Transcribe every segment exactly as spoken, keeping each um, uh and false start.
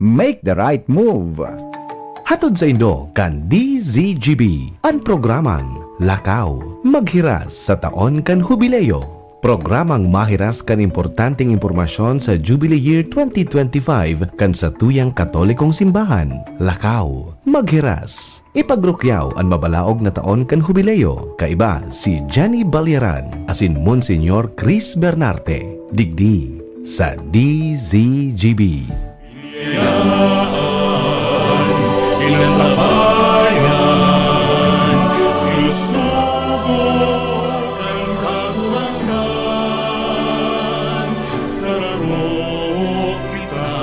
Make the right move. Hatod saindo kan D Z G B an programang Lakaw Maghiras sa Taon kan Hubileo. Programang mahiras kan importanteng impormasyon sa Jubilee Year twenty twenty-five kan satuyang Katolikong Simbahan. Lakaw Maghiras. Ipagrukyaw an mabalaog na taon kan Hubileo, kaiba si Jenny Balyaran asin Monseñor Chris Bernarte, digdi sa D Z G B. Ilang kabayan, sinusugo kan Kagurangnan, sararo kita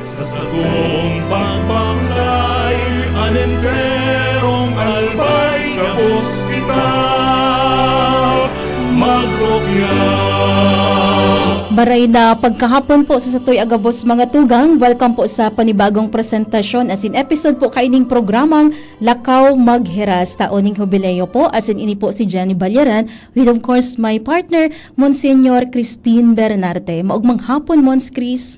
sa satong pagbaklay, an enterong albay gabos kita magrukya. Maray na pagkahapon po sa satoy a gabos, mga tugang. Welcome po sa panibagong presentasyon asin episode po kaining programang Lakaw Maghiras, Taon ning Hubileo po. Asin ini po si Jenny Balyaran with, of course, my partner, Monseñor Crispin Bernarte. Maugmang hapon, Mons Chris.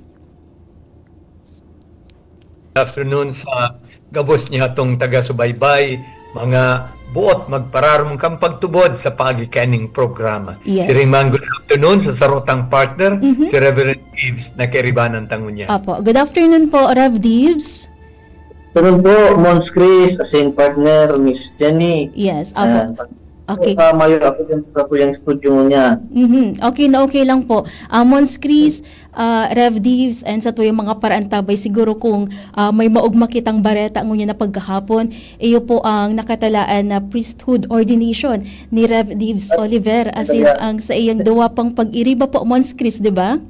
Afternoon sa gabos niya hatong taga-subaybay, mga buot magpararom kan pagtubod sa paagi kaning programa. Yes. Siring man, good afternoon sa sarotang partner, Mhm. si Reverend Ives na kairibanan ta ngunyan. Opo. Good afternoon po, Rev Dibs. Ganun po, Mons Chris, asin partner, Miss Jenny. Yes, opo. Ah, Okay. ah, mayo ako dyan sa tuyang studio niya. Mhm. Okay na okay lang po. Ah, Mons Chris, ah, Rev Dibs, and sa tuyang mga paraantabay, siguro kung ah, may maugma kitang bareta ngunyan na pagkahapon, iyo po ang nakatalaan na priesthood ordination ni Rev Dibs Oliver, asin Talaga. Ang sa iyang duwa pang pag-iriba po, Mons Chris, di ba?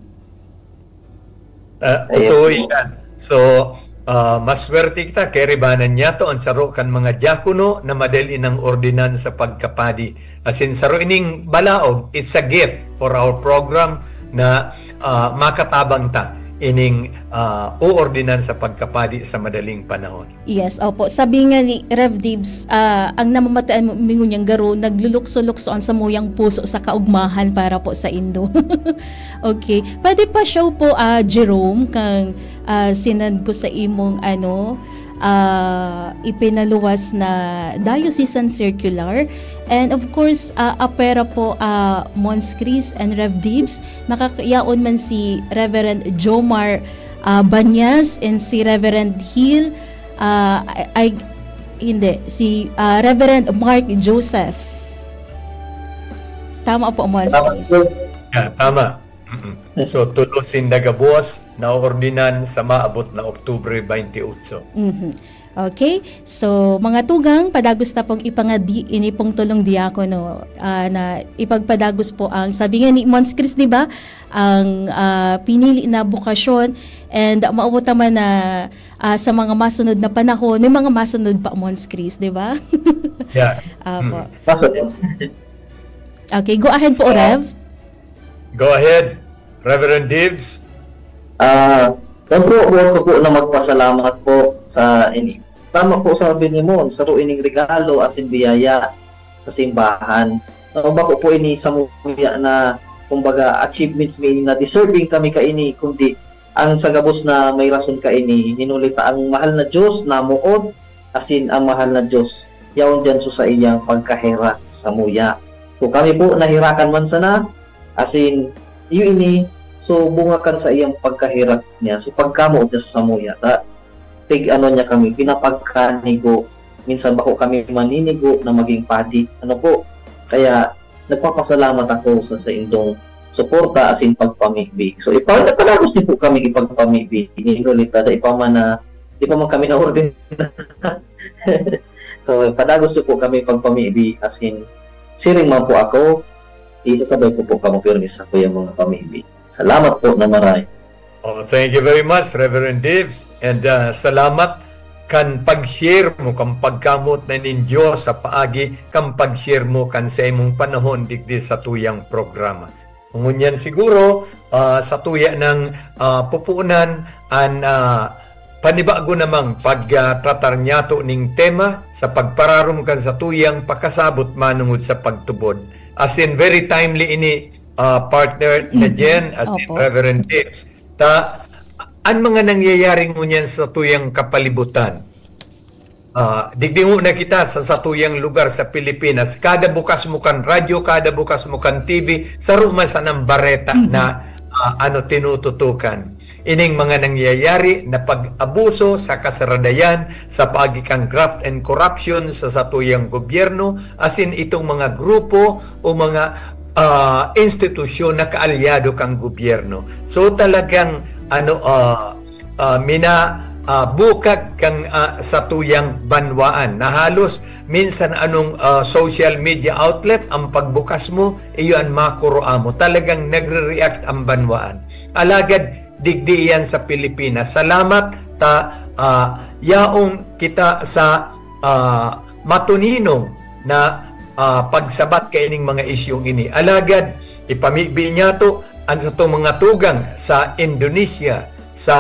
Ah, Ayan totoo po. Yan. So, ah, maswerte kita, kairibanan niya to ang saro kan mga diakono na madali nang ordinan sa pagkapadi. Asin saro ining balaog, it's a gift for our program na ah, makatabang ta ining ah, uordinan sa pagkapadi sa madaling panahon. Yes, opo. Sabi nga ni Rev Dibs, ah, ang namamataan mo, mi ngunyan garo, naglulukso-lukso ang samuyang puso sa kaugmahan para po sa indo. Okay. Pwede pa show po, ah, Jerome, kang ah, sinend ko sa imong, ano, ah, ipinaluwas na diocesan circular. And of course, ah, apera po, ah, Mons Chris and Rev Dibs, makakayaon man si Reverend Jomar ah, Banyas and si Reverend Hill, ah, ay, ay, hindi, si ah, Reverend Mark Joseph. Tama po, Mons Salamat Chris. po. Yeah, tama. Mm-mm. So, tulo sinda gabos na ordinan sa maabot na Oktubre twenty-eight. Mhm. Okay. So, mga tugang, padagos ta pong ipangadi ini pong tulong diakono, ah, na ipagpadagos po ang, sabi nga ni Mons Chris, di ba, ang ah, pinili na bokasyon, and maabot naman na ah, sa mga masunod na panahon, may mga masunod pa, Mons Chris, di ba? Yeah. Apo. Kaso, Okay, go ahead po, So, Rev. Go ahead, Reverend Dibs. Ah, yan po, buhat ko po na magpasalamat po sa ini. Tama po sabi ni Mon, saro ining regalo asin biyaya sa simbahan. No, bako po ini samuya na, kumbaga, achievements mi na deserving kami kaini, kundi ang sa gabos na may rason kaini, hinuli ta ang mahal na Diyos namoot, asin ang mahal na Diyos yaon diyan so sa iyang pagkaherak samuya. Kung kami po naherakan man sana, asin, iyo ini, so bunga kan sa iyang pagkaherak niya, so pagkamoot niya sa samuya, ta, pig ano niya kami, pinapagkanigo. Minsan bako kami maninigo na maging padi. Ano po? Kaya nagpapasalamat ako sa saindong suporta asin pagpamibi. So, ipa-, padagos niyo po kami ipagpamibi. Hinuli ta, da, ipa man na, di pa man kami na-ordain. So, padagos niyo po kami pagpamibi. Asin, siring man po ako, isasabay ko po kamo pirmi sa kuyang mga pamibi. Salamat po na maray. Oh, thank you very much, Reverend Dibs. And ah, salamat kan pag-share mo, kan pagkamoot na nin Diyos sa paagi kan pag-share mo kan sa imong panahon digdi sa tuyang programa. Ngunyan siguro, ah, sa tuya ng ah, pupunan, an ah, panibago namang pagtratar niyato ning tema sa pagpararom kan sa tuyang pakasabot manungod sa pagtubod. As in, very timely ini, ah, partner na Mhm. Jen, as in, Opo. Reverend Dibs. Ta, An mga nangyayari ngunyan sa satuyang kapalibutan, ah, digdi ngona kita sa satuyang lugar sa Pilipinas, kada bukas mo kan radyo, kada bukas mo kan T V, saro man sanang bareta Mhm. na, ah, ano, tinututukan. Ining mga nangyayari na pag-abuso sa kasaradayan, sa paagi kan graft and corruption sa satuyang gobyerno, asin itong mga grupo o mga, ah, institusyon na kaalyado kan gobyerno. So, talagang, ano, ah, ah, mina-, ah, bukag kan, ah, satuyang banwaan na halos minsan anong, ah, social media outlet ang pagbukas mo, iyo an makoroa mo. Talagang nagre-react ang banwaan. Alagad digdi iyan sa Pilipinas. Salamat ta, ah, yaon kita sa, ah, matuninong na, ah, pagsabat kaining mga isyung ini. Alagad, ipamibi niyato an satong mga tugang sa Indonesia, sa,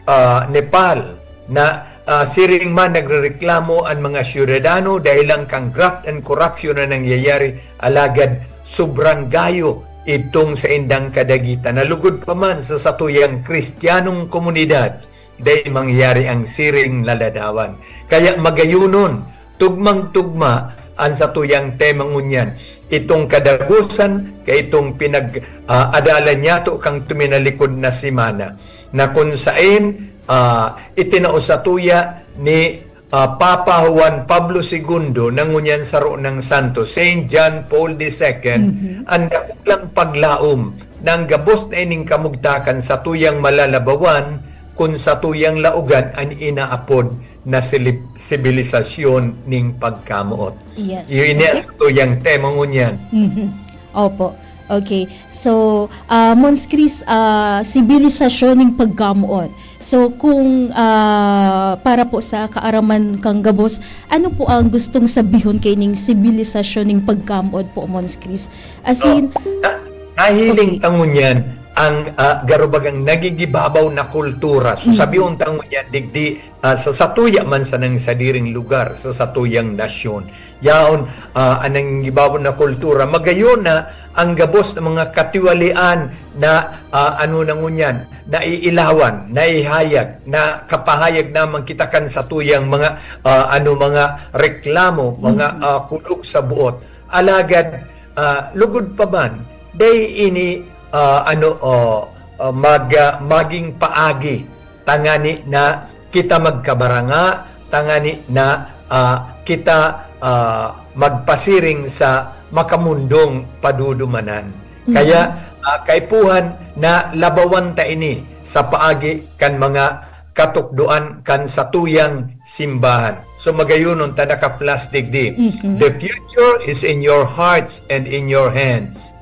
ah, Nepal, na, ah, siring man nagrereklamo an mga syudadano dahil lang kan graft and corruption na nangyayari, alagad sobrang gayo itong saindang kadagitan. Nalugod pa man sa satuyang Kristiyanong komunidad, dai mangyari ang siring na ladawan. Kaya magayunon, tugmang-tugma an satuyang tema ngunyan. Itong kadagosan, kaitong pinag, ah, adalan niyato kang tuminalikod na semana, na kun saen, ah, itinao satuya ni, ah, Papa Juan Pablo Segundo, na ngunyan saro nang santo, Saint John Paul the Second, Mhm. ang dakulang paglaom na ang gabos na ining kamugtakan satuyang malalabawan kun satuyang laogan an inaapod na silip-, sibilisasyon ning pagkamoot. Yes. Iyo ini ang Okay. satuyang tema ngunyan. Mhm. Opo. Okay. So, ah, Mons Chris, ah, sibilisasyon ning pagkamoot. So, kung, ah, para po sa kaaraman kang gabos, ano po ang gustong sabihon kaining sibilisasyon ning pagkamoot po, Mons Chris? As So, in, na-, nahiling Okay. ta ngunyan ang, ah, garo bagang nagigibabaw na kultura. So, Mhm. sabihon ta ngunyan, digdi, ah, sa satuya man sanang sadiring lugar, sa satuyang nasyon. Yaon, ah, an nangibabaw na kultura, magayon na ang gabos na mga katiwalian na, ah, ano na ngunyan, naiilawan, naihayag, nakapahayag naman kita kan satuyang mga, ah, ano, mga reklamo, mga, Mhm. ah, kulog sa buot. Alagad, ah, lugod pa man, dai ini, ah, ano, oh, ah, mag-, ah, maging paagi tangani na kita magkabaranga, tangani na, ah, kita, ah, magpasiring sa makamundong padudumanan. Mhm. Kaya, ah, kaipuhan na labawan ta ini sa paagi kan mga katukdoan kan satuyang simbahan. So, magayonon ta naka-flash digdi. Mhm. The future is in your hearts and in your hands.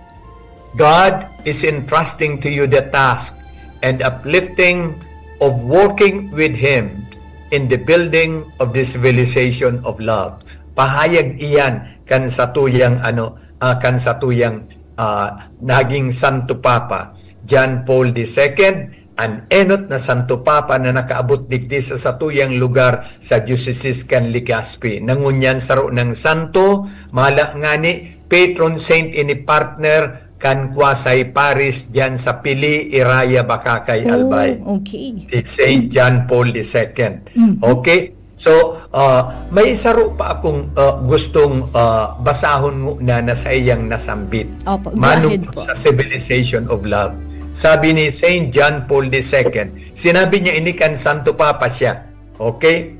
God is entrusting to you the task and uplifting of working with Him in the building of the civilization of love. Pahayag iyan kan satuyang, ano, ah, kan satuyang, ah, naging Santo Papa, John Paul the Second, an enot na Santo Papa na nakaabot digdi sa satuyang lugar sa Diocese kan Legazpi. Na ngunyan saro nang santo, mala ngani, patron saint ini partner kan Quasi Parish diyan sa Pili, Iraya, Bacacay, Oh, Albay. okay. Si Saint John Paul the Second. Mhm. Okay? So, ah, may saro pa akong, ah, gustong, ah, basahon ngona na saiyang nasambit. Opo, go Manong ahead po. sa Civilization of Love. Sabi ni Saint John Paul the Second, sinabi niya ini kan Santo Papa siya. Okay?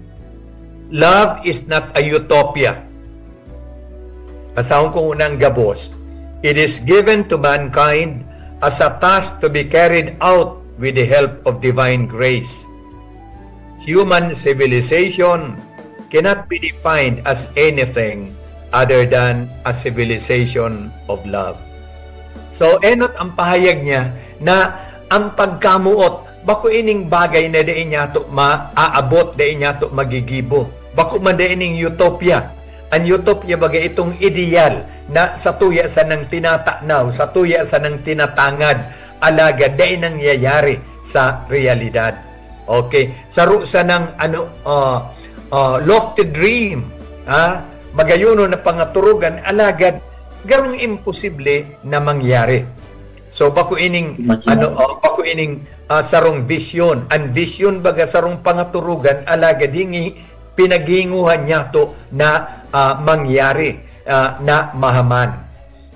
Love is not a utopia. Basahon ko ngunang gabos. It is given to mankind as a task to be carried out with the help of divine grace. Human civilization cannot be defined as anything other than a civilization of love. So, enot ang pahayag niya na ang pagkamuot, bako ining bagay na dai niyato maaabot, dai niyato magigibo. Bako man dai ning utopia. Ang utopia, baga, itong ideal na satuya sanang tinatanaw, satuya sanang tinatangad, alagad dai nangyayari sa realidad. Okay, saro sanang, ano, ah, ah, lofty dream, ha? Magayonon na pangaturugan, alagad garong imposible na mangyari. So, bako ining, ano, oh, bako ining, ah, sarong vision. An vision, baga, sarong pangaturugan, alagad hingi, pinaghinguhan niyato na, ah, mangyari, ah, na mahaman.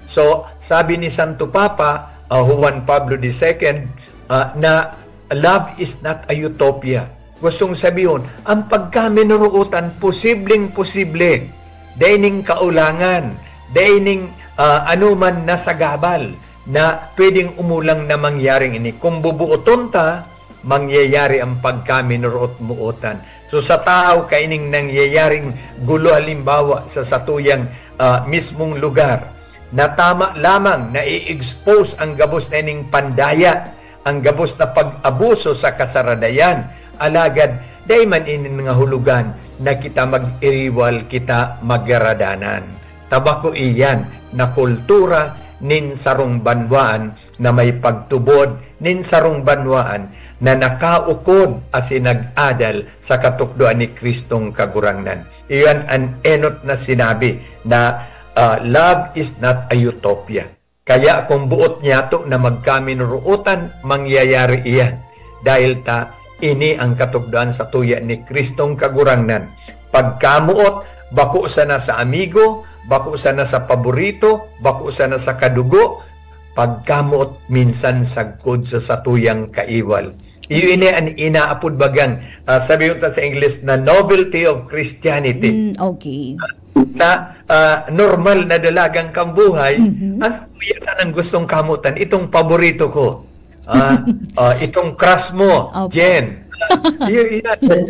So, sabi ni Santo Papa, ah, Juan Pablo the Second, ah, na love is not a utopia. Gustong sabihon, ang pagkaminorootan, posibleng-posible. Dai ning kaulangan, dai ning, ah, anuman na sagabal na pwedeng umulang na mangyaring ini. Kung bubuoton ta, mangyayari ang pagkaminoroot-mootan. So, sa tao, kaining nangyayaring gulo, halimbawa, sa satuyang, ah, mismong lugar, na tama lamang na i-expose ang gabos na ining pandaya, ang gabos na pag-abuso sa kasaradayan. Alagad, dai man ini nga hulugan na kita mag-iriwal, kita magaradanan. Ta bako iyan na kultura nin sarong banwaan na may pagtubod nin sarong banwaan na nakaukod asin nag-adal sa katukdoan ni Kristong Kagurangnan. Iyan an enot na sinabi na, ah, love is not a utopia. Kaya kung boot niyato na magkaminurootan, mangyayari iyan. Dahil ta, ini ang katukdoan sa tuya ni Kristong Kagurangnan. Pagkamoot, bako sana sa amigo, bako sana sa paborito, bako sana sa kadugo, pagkamoot minsan sagkod sa satuyang kaiwal. Iyo ini an inaapod bagang, ah, sabi ta sa English na novelty of Christianity. Mm, okay. Sa, ah, normal na dalagang kambuhay, Mhm. ang satuya sanang gustong kamutan, itong paborito ko. Ah, ah, itong crush mo, Opo. Jen. Ah, iyo, iyo.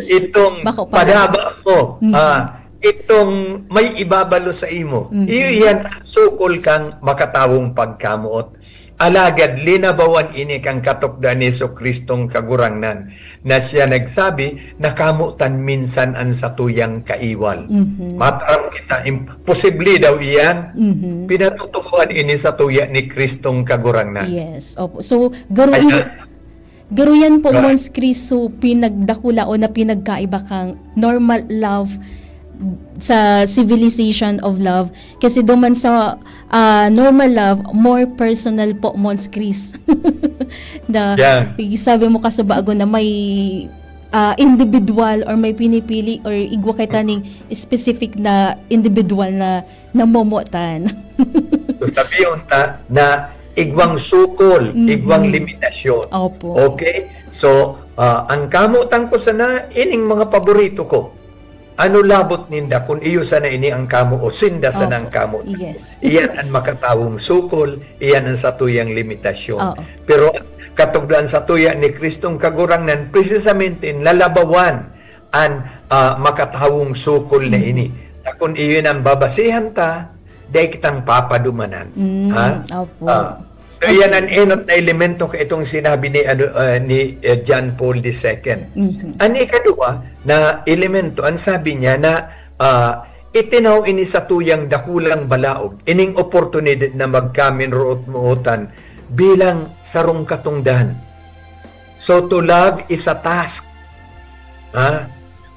Itong Bako pa. padaba mo. Mhm. Ah, itong may ibabalo sa imo. Mhm. Iyo iyan ang sukol kang makatawong pagkamuot. Alagad linabawan ini kan katukdoan ni Jesu-Cristong Kagurangnan, na siya nagsabi na kamutan minsan an satuyang kaiwal. Mhm. Mataram kita, im-, posible daw iyan. Mhm. Pinatutukoan ini sa tuya ni Cristong Kagurangnan. Yes, opo. So, garo, Kaya- garo yan po, Right. Mons Chris, so pinagdakula o na pinagkaiba kang normal love sa civilization of love. Kasi duman sa ah, normal love, more personal po, Mons Chris. Na, Yeah. sabi mo kasubago na may ah, individual or may pinipili or igwa kita ning specific na individual na namomotan. So, sabiyon ta na igwang sukol, Mhm. igwang limitasyon. Opo. Okay? So, ah, ang kamutan ko sana, ining mga paborito ko. Ano labot ninda kun iyo sana ini ang kamo o sinda sana ang Opo. kamo? Yes. Iyan ang makatawong sukol, iyan ang satuyang limitasyon. Oo. Pero ang katukdoan sa tuya ni Kristong Kagurangnan, precisamente, lalabawan an, ah, makatawong sukol na Mhm. ini. Na kun iyo nang babasihan ta, dai kitang papadumanan. Mm, Ha? opo. Ah, so, iyan ang enot na elemento ka itong sinabi ni, ano, ah, ni, eh, John Paul the Second. Mhm. Ang ikaduwa na elemento, ang sabi niya na, ah, itinaw ini sa tuyang dakulang balaog, ining oportunidad na magkaminroot-mootan bilang sarong katongdan. So, to love is a task. Ha?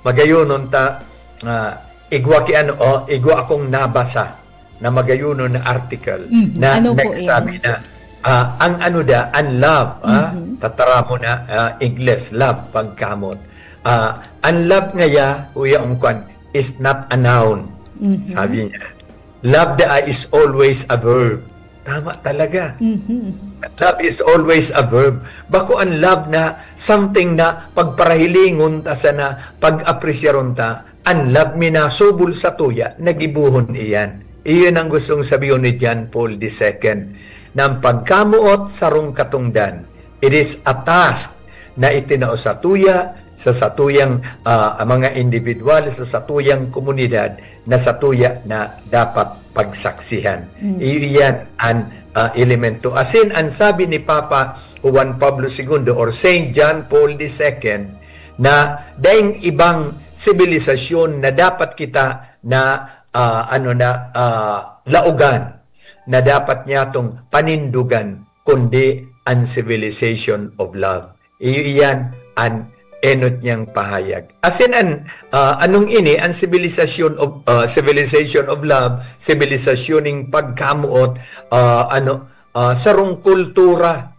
Magayonon ta, ah, igwa ki ano, oh, igwa akong nabasa na magayonon na article Mhm. na Ano po nagsabi na, ah, ang ano da, ang love, ah, Mhm. tataramo na, ah, Ingles, love, pagkamot. Ah, ang love ngaya, Kuya Ungkwan, is not a noun. Mhm. Sabi niya, love da is always a verb. Tama talaga. Mhm. Love is always a verb. Bako ang love na something na pagparahilingon ta sana, pag-apresyaron ta. Ang love mi nasubol sa tuya, nagibuhon iyan. Iyon ang gustong sabihon ni John Paul the Second, na ang pagkamuot sarong katongdan, it is a task na itinao sa tuya, sa satuyang, ah, mga individual, sa satuyang komunidad, na satuya na dapat pagsaksihan. Mm. Iyo iyan an, ah, elemento. Asin ang sabi ni Papa Juan Pablo Segundo or Saint John Paul the Second, na daing ibang sibilisasyon na dapat kita na, ah, ano na, ah, laogan, na dapat niyatong panindugan, kundi an civilization of love. Iyo iyan an enot niyang pahayag. Asin an, ah, anong ini, an civilization of, ah, civilization of love, sibilisasyon ning pagkamuot, ah, ano, ah, sarong kultura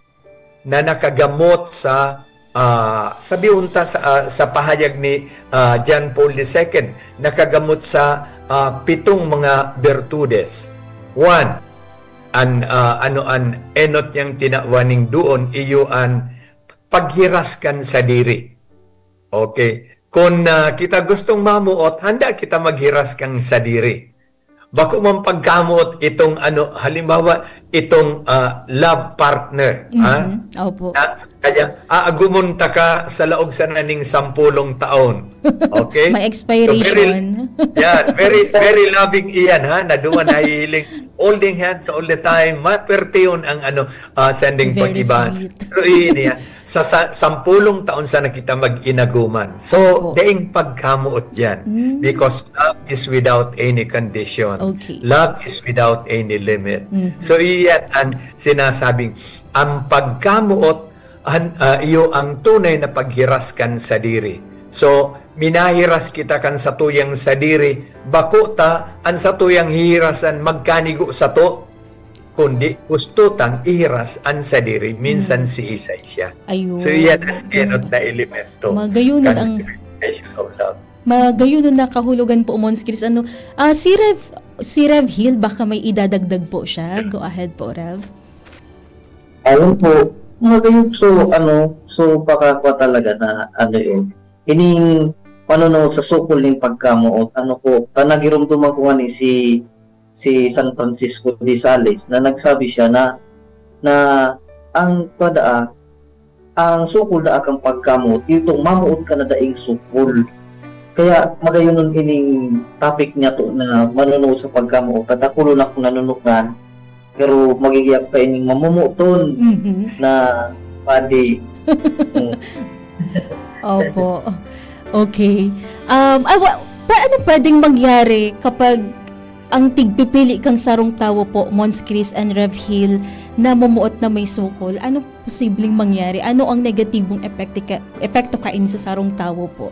na nakagamot sa, ah, sabi unta sa, ah, sa pahayag ni, ah, John Paul the Second, nakagamot sa, ah, pitong mga bertudes. One, an, ah, ano an enot niyang tinawan ning doon, iyo an paghiras kan sadiri. Okay. Kun, ah, kita gustong mamuot, handa kita maghiras kan sadiri. Bako man pagkamuot itong ano, halimbawa, itong, ah, love partner, ha? Mhm. Opo. Na, kaya aagumon ta ka sa laog sana ning sampolong taon. Okay? May So, very, expiration. yeah, very, very loving iyan, ha? Na duwa nahihiling, holding hands all the time, mapwertehon ang ano, ah, sending Very pag-iba. sweet. Pero iyan, sa, sa sampolong taon sana kita mag-inaguman. So, Opo. daing pagkamuot yan. Mm. Because love is without any condition. Okay. Love is without any limit. Mhm. So, iyan ang sinasabing, ang pagkamuot, an, ah, iyo ang tunay na paghiras kan sadiri. So, minahiras kita kan satuyang sadiri, bako ta, an satuyang hihirasan magkanigo sato, kundi gusto tang ihiras an sadiri, minsan Mm. si isay siya. Ayun. So, iyan ang enot na elemento. Magayon Kan ang expression of love. Magayon na nakahulogan po, Mons Chris. Ano, ah, si Rev, si Rev Hill, baka may idadagdag po siya. Go ahead po, Rev. Ayun po, mga gayud, so, ano, so, pakakwa talaga na, ano yun, ining panunuot sa sukol ning pagkamoot, ano po, ta nagirumduman ko nga ni si, si San Francisco de Sales na nagsabi siya na, na ang kada, ang sukol na akang pagkamoot, itong mamoot ka na daing sukol. Kaya magayon ining topic niya to na manunuot sa pagkamoot, at ako na kung nanunukan, pero magigiyak pa ining mamomoton Mhm. na padi. Mm. Opo. Okay. Um, ah, wa- pa, ano pwedeng mangyari kapag ang tigpipili kang sarong tawo po, Mons Chris and Rev Hill, na mumuot na may sukol? Ano posibleng mangyari? Ano ang negatibong epektika, epekto kaini sa sarong tawo po?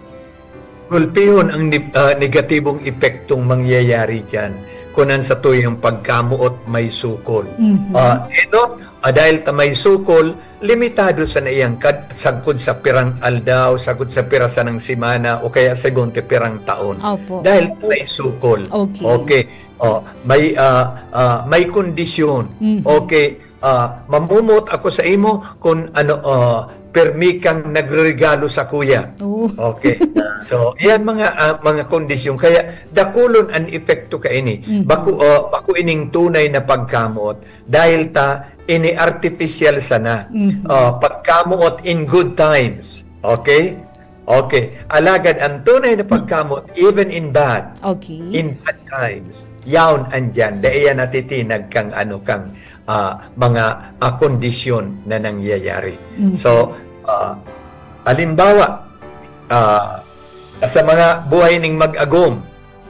Gulpihon ang ni- ah, negatibong epektong mangyayari dyan kung ang satuyang pagkamuot may sukol. Mhm. Ah, enot, ah, dahil ta may sukol, limitado sa naiyang kad, sagkod sa pirang aldaw, sagkod sa pira sanang semana, o kaya segunte pirang taon. Opo. Dahil may sukol. Okay. Okay. Oh, may ah, ah, may kondisyon. Mhm. Okay. Ah, mamumot ako sa imo kung ano, ah, permi kang nagregalo sa kuya. Oh. Okay. So, yan mga ah, mga kondisyon. Kaya dakulon ang epekto kaini. Mhm. Bako ah, bako ining tunay na pagkamoot dahil ta ini artificial sana. Mhm. Ah, pagkamoot in good times. Okay? Okay. Alagad ang tunay na pagkamoot, even in bad, Okay. in bad times, yaon andyan. Dai yan natitinag kang ano, kang ah, mga ah, kondisyon na nangyayari. Mm. So, ah, halimbawa, ah, sa mga buhay ning mag-agom,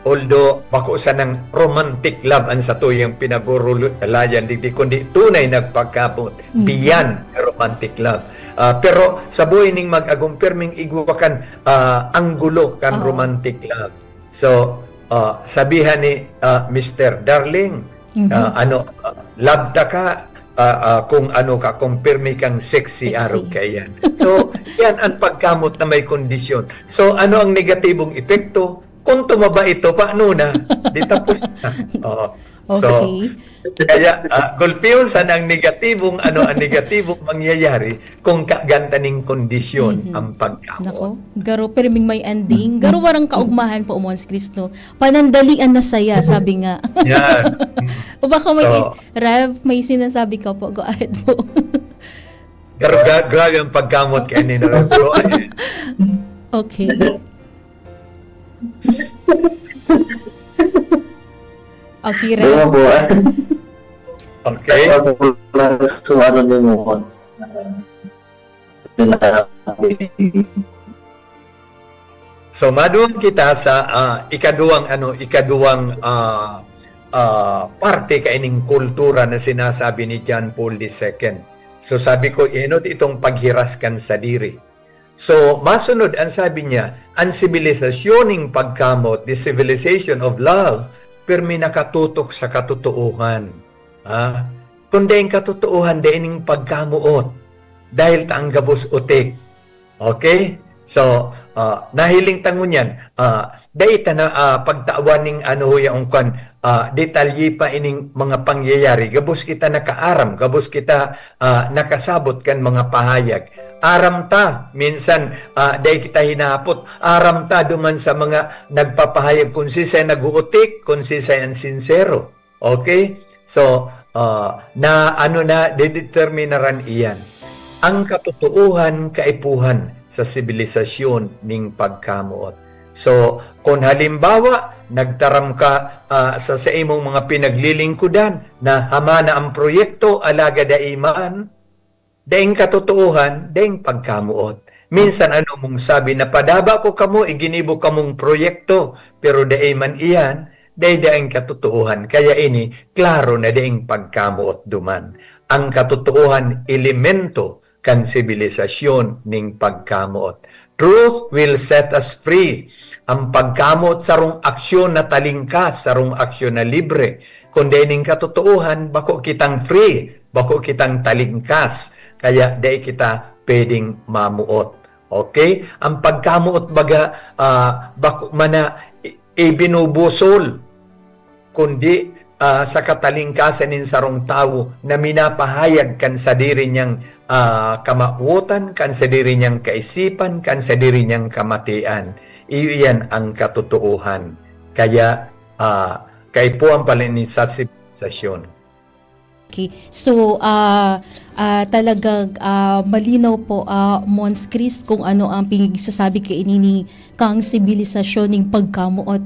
although bako sanang romantic love ang satuyang pinagurulayan digdi, kundi tunay nagpagkabot, Mm. beyond romantic love. Ah, pero sa buhay ning mag-agom, perming igwa kan ah, anggulo kan Oo. romantic love. So, ah, sabihan ni ah, Mister Darling, Mhm. ah, ano, ah, love ta ka, ah, ah, kung ano ka, kung pirmi kang sexy, Sexy. arog ka yan. So, yan ang pagkamot na may kondisyon. So, ano ang negatibong epekto? Kung tumaba ito, paano na? Di tapos na. Oo. So, Okay. kaya, ah, gulpihon sana ang negatibong, ano, ang negatibong mangyayari kung kagantaning kondisyon Mhm. ang pagkamot. Nako, garo, pirming may ending. Garo, warang kaugmahan po, Mons Chris, no? Panandalian na saya, sabi nga. Yan. O baka may, Oo. Rev, may sinasabi ka po. Go ahead po. Pero gra- grabe ang pagkamot kay Nina Rev. Go ahead. Okay. Okay, Rev. Ayun po. Okay. Ako po lang sa ano ni mo. Sinabi. So, maduwang kita sa ah, ikaduwang, ano, ikaduwang ah, ah, parte kaining kultura na sinasabi ni John Paul the Second. So, sabi ko, enot itong paghiras kan sadiri. So, masunod ang sabi niya, ang sibilisasyon ning pagkamot, the civilization of love, pirmi nakatutok sa katotoohan. Ah, Kun daing katotoohan, dai ning pagkamuot, dahil ta ang gabos utik. Okay? So, ah, nahiling ta ngunyan, ah, dai ta na, ah, pagtawan ning ano ho yaong kwan, ah, detalye pa ining mga pangyayari. Gabos kita nakaaram, gabos kita, ah, nakasabot kan mga pahayag. Aram ta, minsan, ah, dai kita hinahapot. Aram ta duman sa mga nagpapahayag kung siisay nag-uutik, kung siisay ang sinsero. Okay? So, ah, na ano na, dideterminaran iyan. Ang katotoohan kaipuhan sa sibilisasyon ning pagkamoot. So, kung halimbawa, nagtaram ka, ah, sa, sa imong mga pinaglilingkudan na hama na ang proyekto, alagad dai man, daing katotoohan, daing pagkamoot. Minsan ano mong sabi na, "Padaba ko kamo, iginibo kamong proyekto," pero dai man iyan, dai daing katotoohan. Kaya ini, klaro na daing pagkamoot duman. Ang katotoohan, elemento kan sibilisasyon ning pagkamoot. Truth will set us free. Ang pagkamoot sarong aksyon na talingkas, sarong aksyon na libre. Kung dai ning katotoohan, bako kitang free, bako kitang talingkas. Kaya dai kita pwedeng mamuot. Okay? Ang pagkamoot baga, ah, bako man na i-, ibinubusol, kundi, ah, sa katalingkasan nin sarong tawo na minapahayag kan sadiri niyang, ah, kamawotan, kan sadiri niyang kaisipan, kan sadiri niyang kamatian. Iyo iyan ang katotoohan. Kaya, ah, kaipuhan pala ni sa sibilisasyon. Okay. So, ah, ah, talagang, ah, malinaw po, ah, Mons Chris, kung ano ang pinagsasabi kaini ni kang sibilisasyon ning pagkamoot.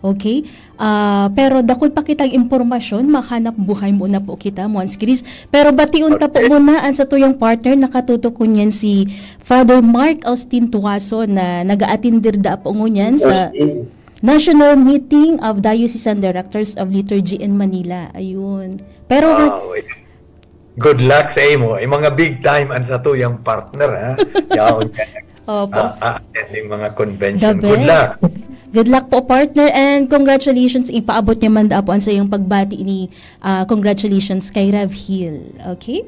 Okay? Ah, pero dakul pa kitang impormasyon, mahanap buhay muna po kita, Mons Chris. Pero bation ta po Okay. muna ang satuyang partner, nakatutok ngunyan si Father Mark Austin Tuason na nag-aatindir da po ngunyan sa Austin. National Meeting of Diocesan Directors of Liturgy in Manila. Ayun. Pero Wow. Good luck sa imo. Yung mga big time ang satuyang partner, ha? Yaon ka. Opo. Ah, ah, attending mga The convention. best. Good luck. Good luck po, partner, and congratulations. Ipaabot niya man da po ang sayong pagbati ni, ah, congratulations kay Rev Hill. Okay?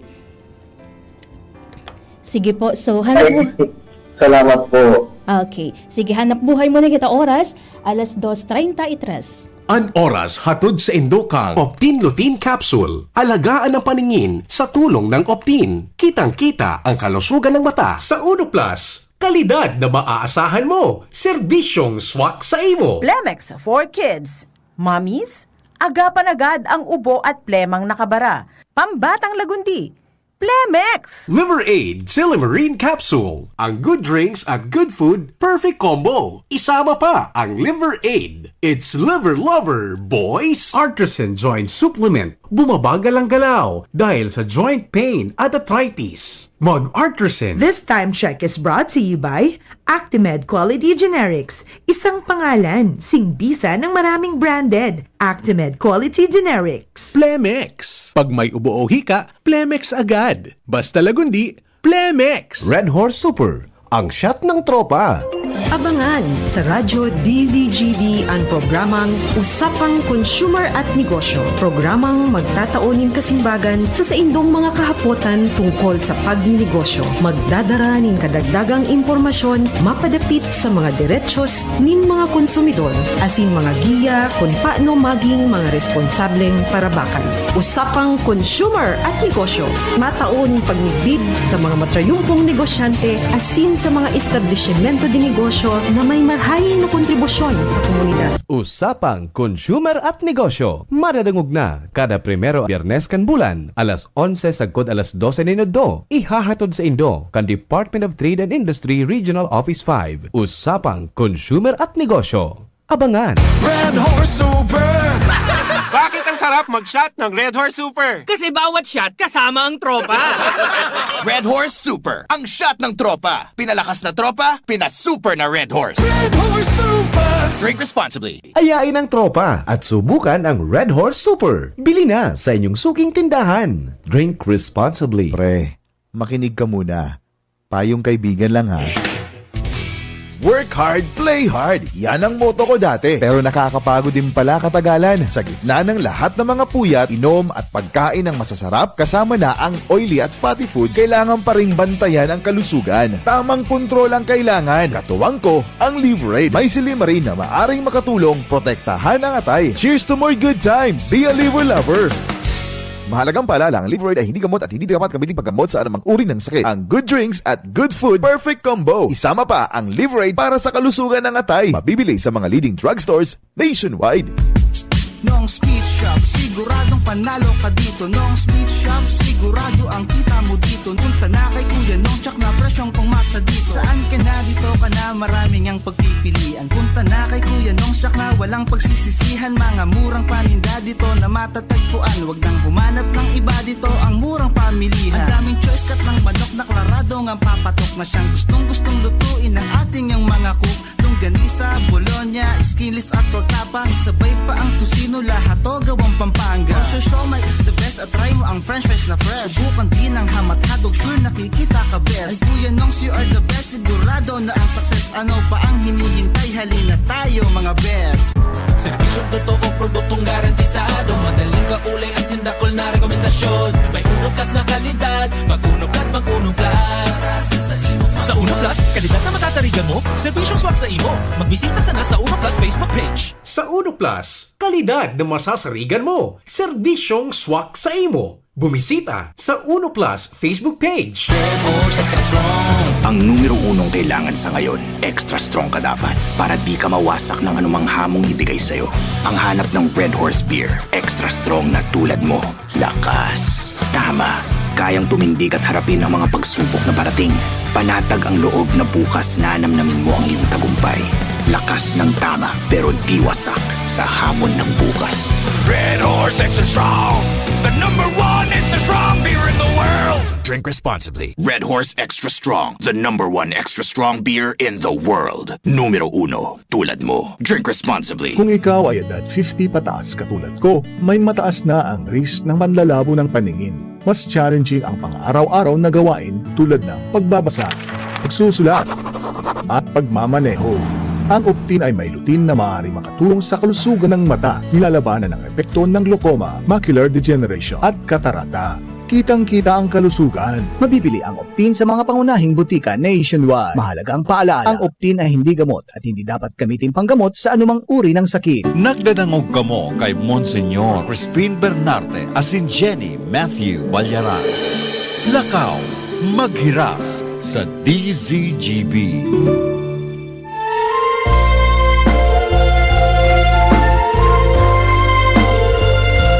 Sige po. So, hanap bu- Salamat po. Okay. Sige, hanap buhay muna kita oras. Alas dos treinta y tres. An oras hatod sa indo kang Optin Lutein Capsule. Alagaan ang paningin sa tulong ng Optin. Kitang-kita ang kalusugan ng mata. Sa Uno Plus, kalidad na maaasahan mo. Serbisyong swak sa imo. Plemex for Kids. Mommies, agapan agad ang ubo at plemang nakabara. Pambatang lagundi. Plemex! Liver Aid Silymarin Capsule. Ang good drinks at good food, perfect combo. Isama pa ang Liver Aid. It's Liver Lover, boys! Artisan Joint Supplement. Bumabagal ang galaw dahil sa joint pain at arthritis. Mag-Artisan. This time check is brought to you by Actimed Quality Generics. Isang pangalan, singbisa ng maraming branded. Actimed Quality Generics. Plemex. Pag may ubo o hika, Plemex agad. Basta lagundi, Plemex. Red Horse Super, ang shot ng tropa. Abangan sa Radyo D Z G B ang programang Usapang Consumer at Negosyo. Programang magtatao nin kasimbagan sa saindong mga kahapotan tungkol sa pagninegosyo. Magdadara nin kadagdagang impormasyon mapadapit sa mga derechos nin mga konsumidor, asin mga giya kun paano maging mga responsableng parabakan. Usapang Consumer at Negosyo. Matao nin pagmidbid sa mga matrayumpong negosyante asin sa mga establisimento de negosyo na may marahay na kontribusyon sa komunidad. Usapang Consumer at Negosyo. Madadangog na kada primero Biyernes kan bulan, alas onse sagkod alas dose nin udto. Ihahatod sa indo kan Department of Trade and Industry Regional Office five. Usapang Consumer at Negosyo. Abangan! Red Horse Super! Bakit ang sarap mag-shot ng Red Horse Super? Kasi bawat shot kasama ang tropa. Red Horse Super, ang shot ng tropa. Pinalakas na tropa, pinasuper na Red Horse. Red Horse Super! Drink responsibly. Ayain ang tropa at subukan ang Red Horse Super. Bili na sa inyong suking tindahan. Drink responsibly. Pre, makinig ka muna. Payong kaibigan lang ha. Work hard, play hard. Yan ang motto ko dati. Pero nakakapagod din pala katagalan. Sa gitna ng lahat ng mga puyat, inom at pagkain ng masasarap, kasama na ang oily at fatty foods, kailangan pa ring bantayan ang kalusugan. Tamang kontrol ang kailangan. Katuwang ko, ang Liverade. May silymarin na maaring makatulong protektahan ang atay. Cheers to more good times! Be a Liver Lover! Mahalagang paalala, ang Liverade ay hindi gamot at hindi dapat gamitin paggamot sa anumang uri ng sakit. Ang good drinks at good food, perfect combo. Isama pa ang Liverade para sa kalusugan ng atay. Mabibili sa mga leading drugstores nationwide. Nong's Meat Shop, siguradong panalo ka dito. Nong's Meat Shop, sigurado ang kita mo dito. Punta na kay Kuya Nong, tsak na presyong pangmasa dito. Saan ka na, dito ka na, maraming ang pagpipilian. Punta na kay Kuya Nong, tsak na walang pagsisisihan. Mga murang paninda dito na matatagpuan. Wag nang humanap ng iba dito, ang murang pamilihan. Ang daming choice, cut ng manok na klarado ngang papatok na siyang gustong-gustong lutuin ng ating yung mga cook. Longganisa, bologna, skinless at torta pa. Isabay pa ang tocino, lahat to gawang Pampanga. Ang siomai is the best at try mo ang french fries na fresh. Subukan din ang ham at hotdog, sure nakikita ka best. Ay Kuya Nongs, you are the best, sigurado na ang success. Ano pa ang hinihintay? Halina tayo mga best. Serbisyong totoo, produktong garantisado. Madaling kaulay, asin dakul na rekomendasyon. May Uno Plus na kalidad. Mag Uno Plus, mag Uno Plus. Sa Uno Plus, kalidad na masasarigan mo, serbisyong swak sa imo. Magbisita sana sa Uno Plus Facebook page. Sa Uno Plus, kalidad na masasarigan mo, serbisyong swak sa imo. Bumisita sa Uno Plus Facebook page. Ang numero unong kailangan sa ngayon, extra strong ka dapat para di ka mawasak ng anumang hamong ibigay sa'yo. Ang hanap ng Red Horse Beer, extra strong na tulad mo. Lakas. Tama. Kayang tumindig at harapin ang mga pagsubok na parating. Panatag ang loob na bukas nanamnamin mo ang iyong tagumpay. Lakas ng tama, pero di wasak sa hamon ng bukas. Red Horse Extra Strong, the number one extra strong beer in the world. Drink responsibly. Red Horse Extra Strong, the number one extra strong beer in the world. Numero uno, tulad mo. Drink responsibly. Kung ikaw ay edad fifty pataas katulad ko, may mataas na ang risk ng panlalabo ng paningin. Mas challenging ang pang-araw-araw na gawain tulad ng pagbabasa, pagsusulat, at pagmamaneho. Ang Optin ay may lutein na maaaring makatulong sa kalusugan ng mata, nilalabanan ang epekto ng glaucoma, macular degeneration, at katarata. Kitang-kita ang kalusugan. Mabibili ang Optin sa mga pangunahing butika nationwide. Mahalagang paalala, ang Optin ay hindi gamot at hindi dapat gamitin panggamot sa anumang uri ng sakit. Nagdadangog kamo kay Monsignor Crispin Bernarte asin Jenny Matthew Balyaran. Lakaw, maghiras sa D Z G B.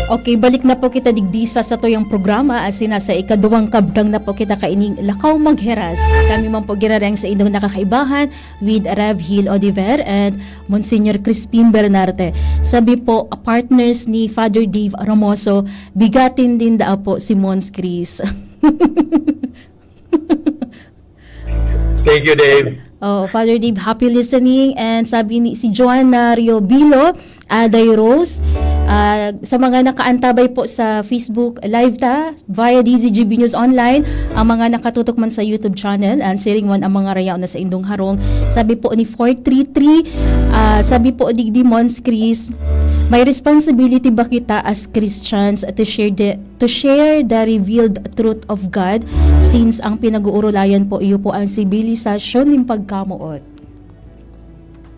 Okay, balik na po kita digdi sa satuyang programa asin nasa ikaduwang kabtang na po kita kaining Lakaw Magheras. Kami man po ginareng sa inyong nakakaibahan with Rev Hil Oliver and Monsignor Crispin Bernarte. Sabi po, partners ni Father Dave Ramoso, bigatin din daa po si Mons Chris. Thank you, Dave. Oh, Father Dave, happy listening. And sabi ni si Joanna Riobilo, Aday Rose, ah, sa mga nakaantabay po sa Facebook Live ta, via D Z G B News Online, ang mga nakatutok man sa YouTube channel, and siring man ang mga rayaw na sa indong harong. Sabi po ni four three three, ah, sabi po digdi Mons Chris, may responsibility ba kita as Christians to share the to share the revealed truth of God, since ang pinag-uurulayan po iyo po ang sibilisasyon nin pagkamoot.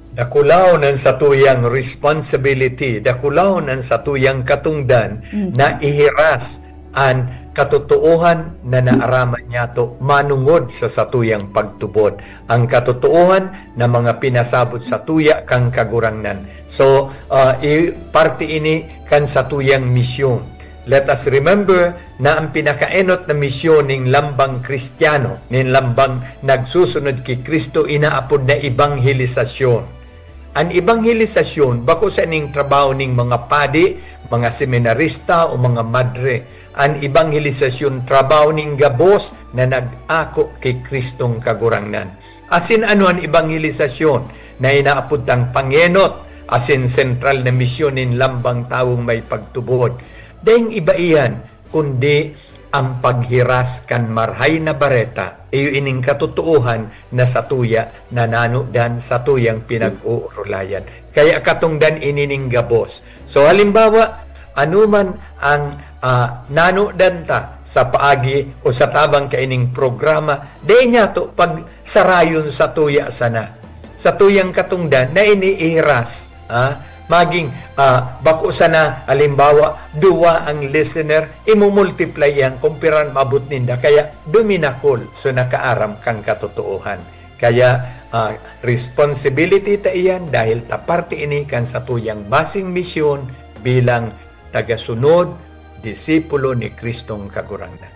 Dakulaon an satuyang responsibility, dakulaon an satuyang katungdan na ihiras an katotoohan na naaraman niyato manongod sa satuyang pagtubod, ang katotoohan na mga pinasabot satuya kan Kagurangnan. So, ah, i-, parte ini kan satuyang misyon. Let us remember na ang pinakaenot na misyon nin lambang Kristiyano, nin lambang nagsusunod ki Kristo, inaapod na ebanghelisasyon. An ebanghelisasyon bako sa ning trabaho ning mga padi, mga seminarista o mga madre. An ebanghelisasyon trabaho ning gabos na nag-ako ki Kristong Kagurangnan. Asin ano an ebanghelisasyon na inaapod tang pangenot asin sentral na misyon nin lambang tawong may pagtubod? Daing iba iyan, kundi An paghiras kan Marahay na Bareta, iyo ining katotoohan na satuya nananodan, satuyang pinag-oorolayan. Kaya katongdan ini nin gabos. So, halimbawa, ano man ang, ah, nanodan ta sa paagi o sa tabang kaining programa, dai niyato pagsarayon satuya sana. Satuyang katongdan na ini ihiras, ah, maging, ah, bako sana, halimbawa, duwa ang listener, imo-multiply yan kung pira an maabot ninda, kaya duminakol, so nakaaram kan katotoohan. Kaya, ah, responsibility ta iyan dahil ta parte ini kan satuyang basing misyon bilang tagasunod, disipulo ni Kristong Kagurangnan.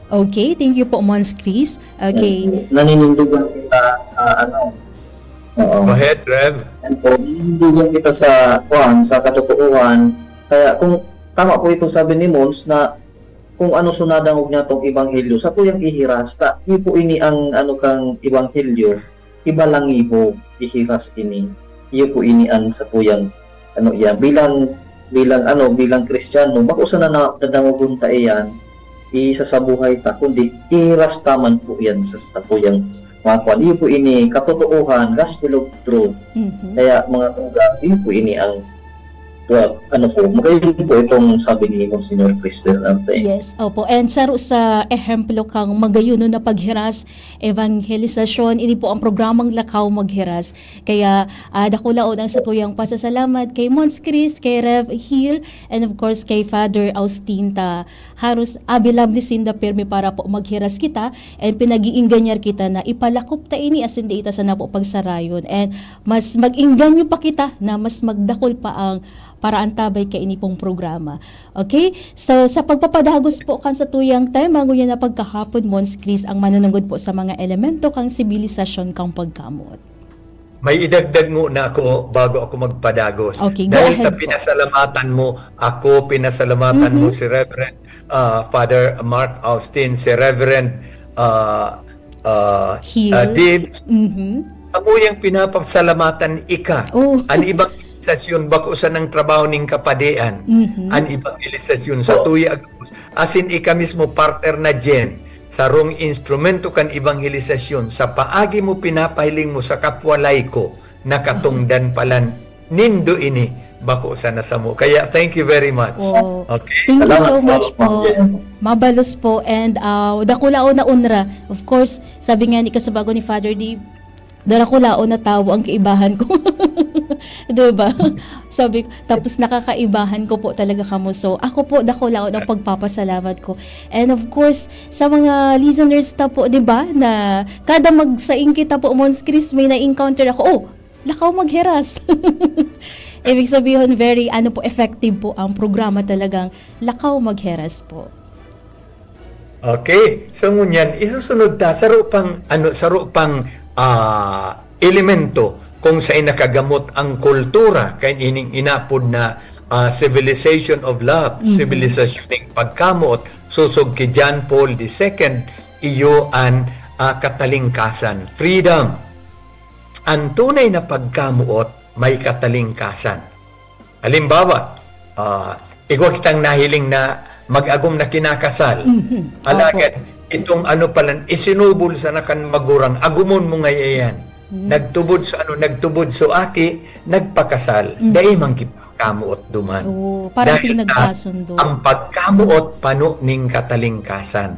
Okay, thank you po, Mons Chris. Okay. Naninindigan kita sa ano. Oo. Go ahead, Rev. Yan po, naninindigan kita sa, kuwan, sa katotoohan. Kaya kung tama po itong sabi ni Mons na kung ano so nadangog niya tong ebanghelyo, satuyang ihiras ta. Iyo po ini ang ano kang ebanghelyo, ibalangiho, ihiras ini. Iyo po ini ang satuyang ano, iya, bilang, bilang ano, bilang Kristiyano, bako sana na nadangogon ta iyan, isasabuhay ta, kundi ihiras ta man po iyan sa satuyang mga kwan. Iyo po ini, katotoohan, gospel of truth. Mhm. Kaya, mga tugang, iyo po ini ang, well, ano po, magayon po itong sabi ni Monsignor Chris Bernal. Yes, opo. And saro sa ehemplo kang magayonon na paghiras, evangelisasyon, ini po ang programang Lakaw Maghiras. Kaya, ah, dakulaon ang satuyang pasasalamat kay Mons Chris, kay Rev Hill, and of course, kay Father Austin ta. Haros abi-lovely sinda pirmi para po maghiras kita and pinag-iingganyar kita na ipalakop ta ini asin dai ta sana po pagsarayon. And mas mag-inganyo pa kita na mas magdakol pa ang paraantabay kaini pong programa. Okay? So, sa pagpapadagos po kan satuyang tema ngunyan na pagkahapon, Mons Chris, ang manunungod po sa mga elemento kan sibilisasyon kan pagkamoot. May idagdag nguna ako bago ako magpadagos. Okay, go Dahil ahead ta po. pinasalamatan mo ako, pinasalamatan mo Mhm. si Reverend, ah, Father Mark Austin, si Reverend, ah, ah, Hill. ah, Dib. Mhm. Amo yang pinapasalamatan ika. Oh. An evangelisasyon bako sanang trabaho ning kapadian. Mhm. An evangelisasyon sa tuya gabos. Asin ika mismo, partner na Jen, sarong instrumento kan evangelisasyon sa paagi mo pinapahiling mo sa kapwa laiko, nakatungdan palan nindo ini, bako sana samo. Kaya thank you very much. Oh. Okay? Thank you Salamat so sa much po. pamilya. Mabalos po and, ah, dakulaon na onra. Of course, sabi nga ni kasubago ni Father Dave, dakulaon na tawo ang kaibahan ko. Di ba? Sabi ko, tapos nakakaibahan ko po talaga kamo. So, ako po, dakulaon ang pagpapasalamat ko. And of course, sa mga listeners ta po, di ba, na kada magsaing kita po, Mons Chris, may na-encounter ako, "Oh, lakaw maghiras." Ibig sabihin, very, ano po, effective po ang programa talagang Lakaw Maghiras po. Okay. So, ngunyan, isusunod ta, saro pang, ano, saro pang, ah, elemento kung saen nakagamot ang kultura, kaining inapod na, ah, civilization of love, Mhm. sibilisasyon ning pagkamoot, sosog ki John Paul the Second, iyo an, ah, katalingkasan, freedom. An tunay na pagkamoot may katalingkasan. Halimbawa, ah, igwa kitang nahiling na mag-agom na kinakasal. Mhm. Alagad, Opo. itong ano palan, isinubol sana kan magurang, "Agumon mo ngaya iyan." Mhm. Nagtubod sa ano, nagtubod so aki, nagpakasal. Mhm. Dai man gid pagkamoot duman. Oo, parang Dahil ta, pinagkasundo. ang pagkamoot pano ning katalingkasan.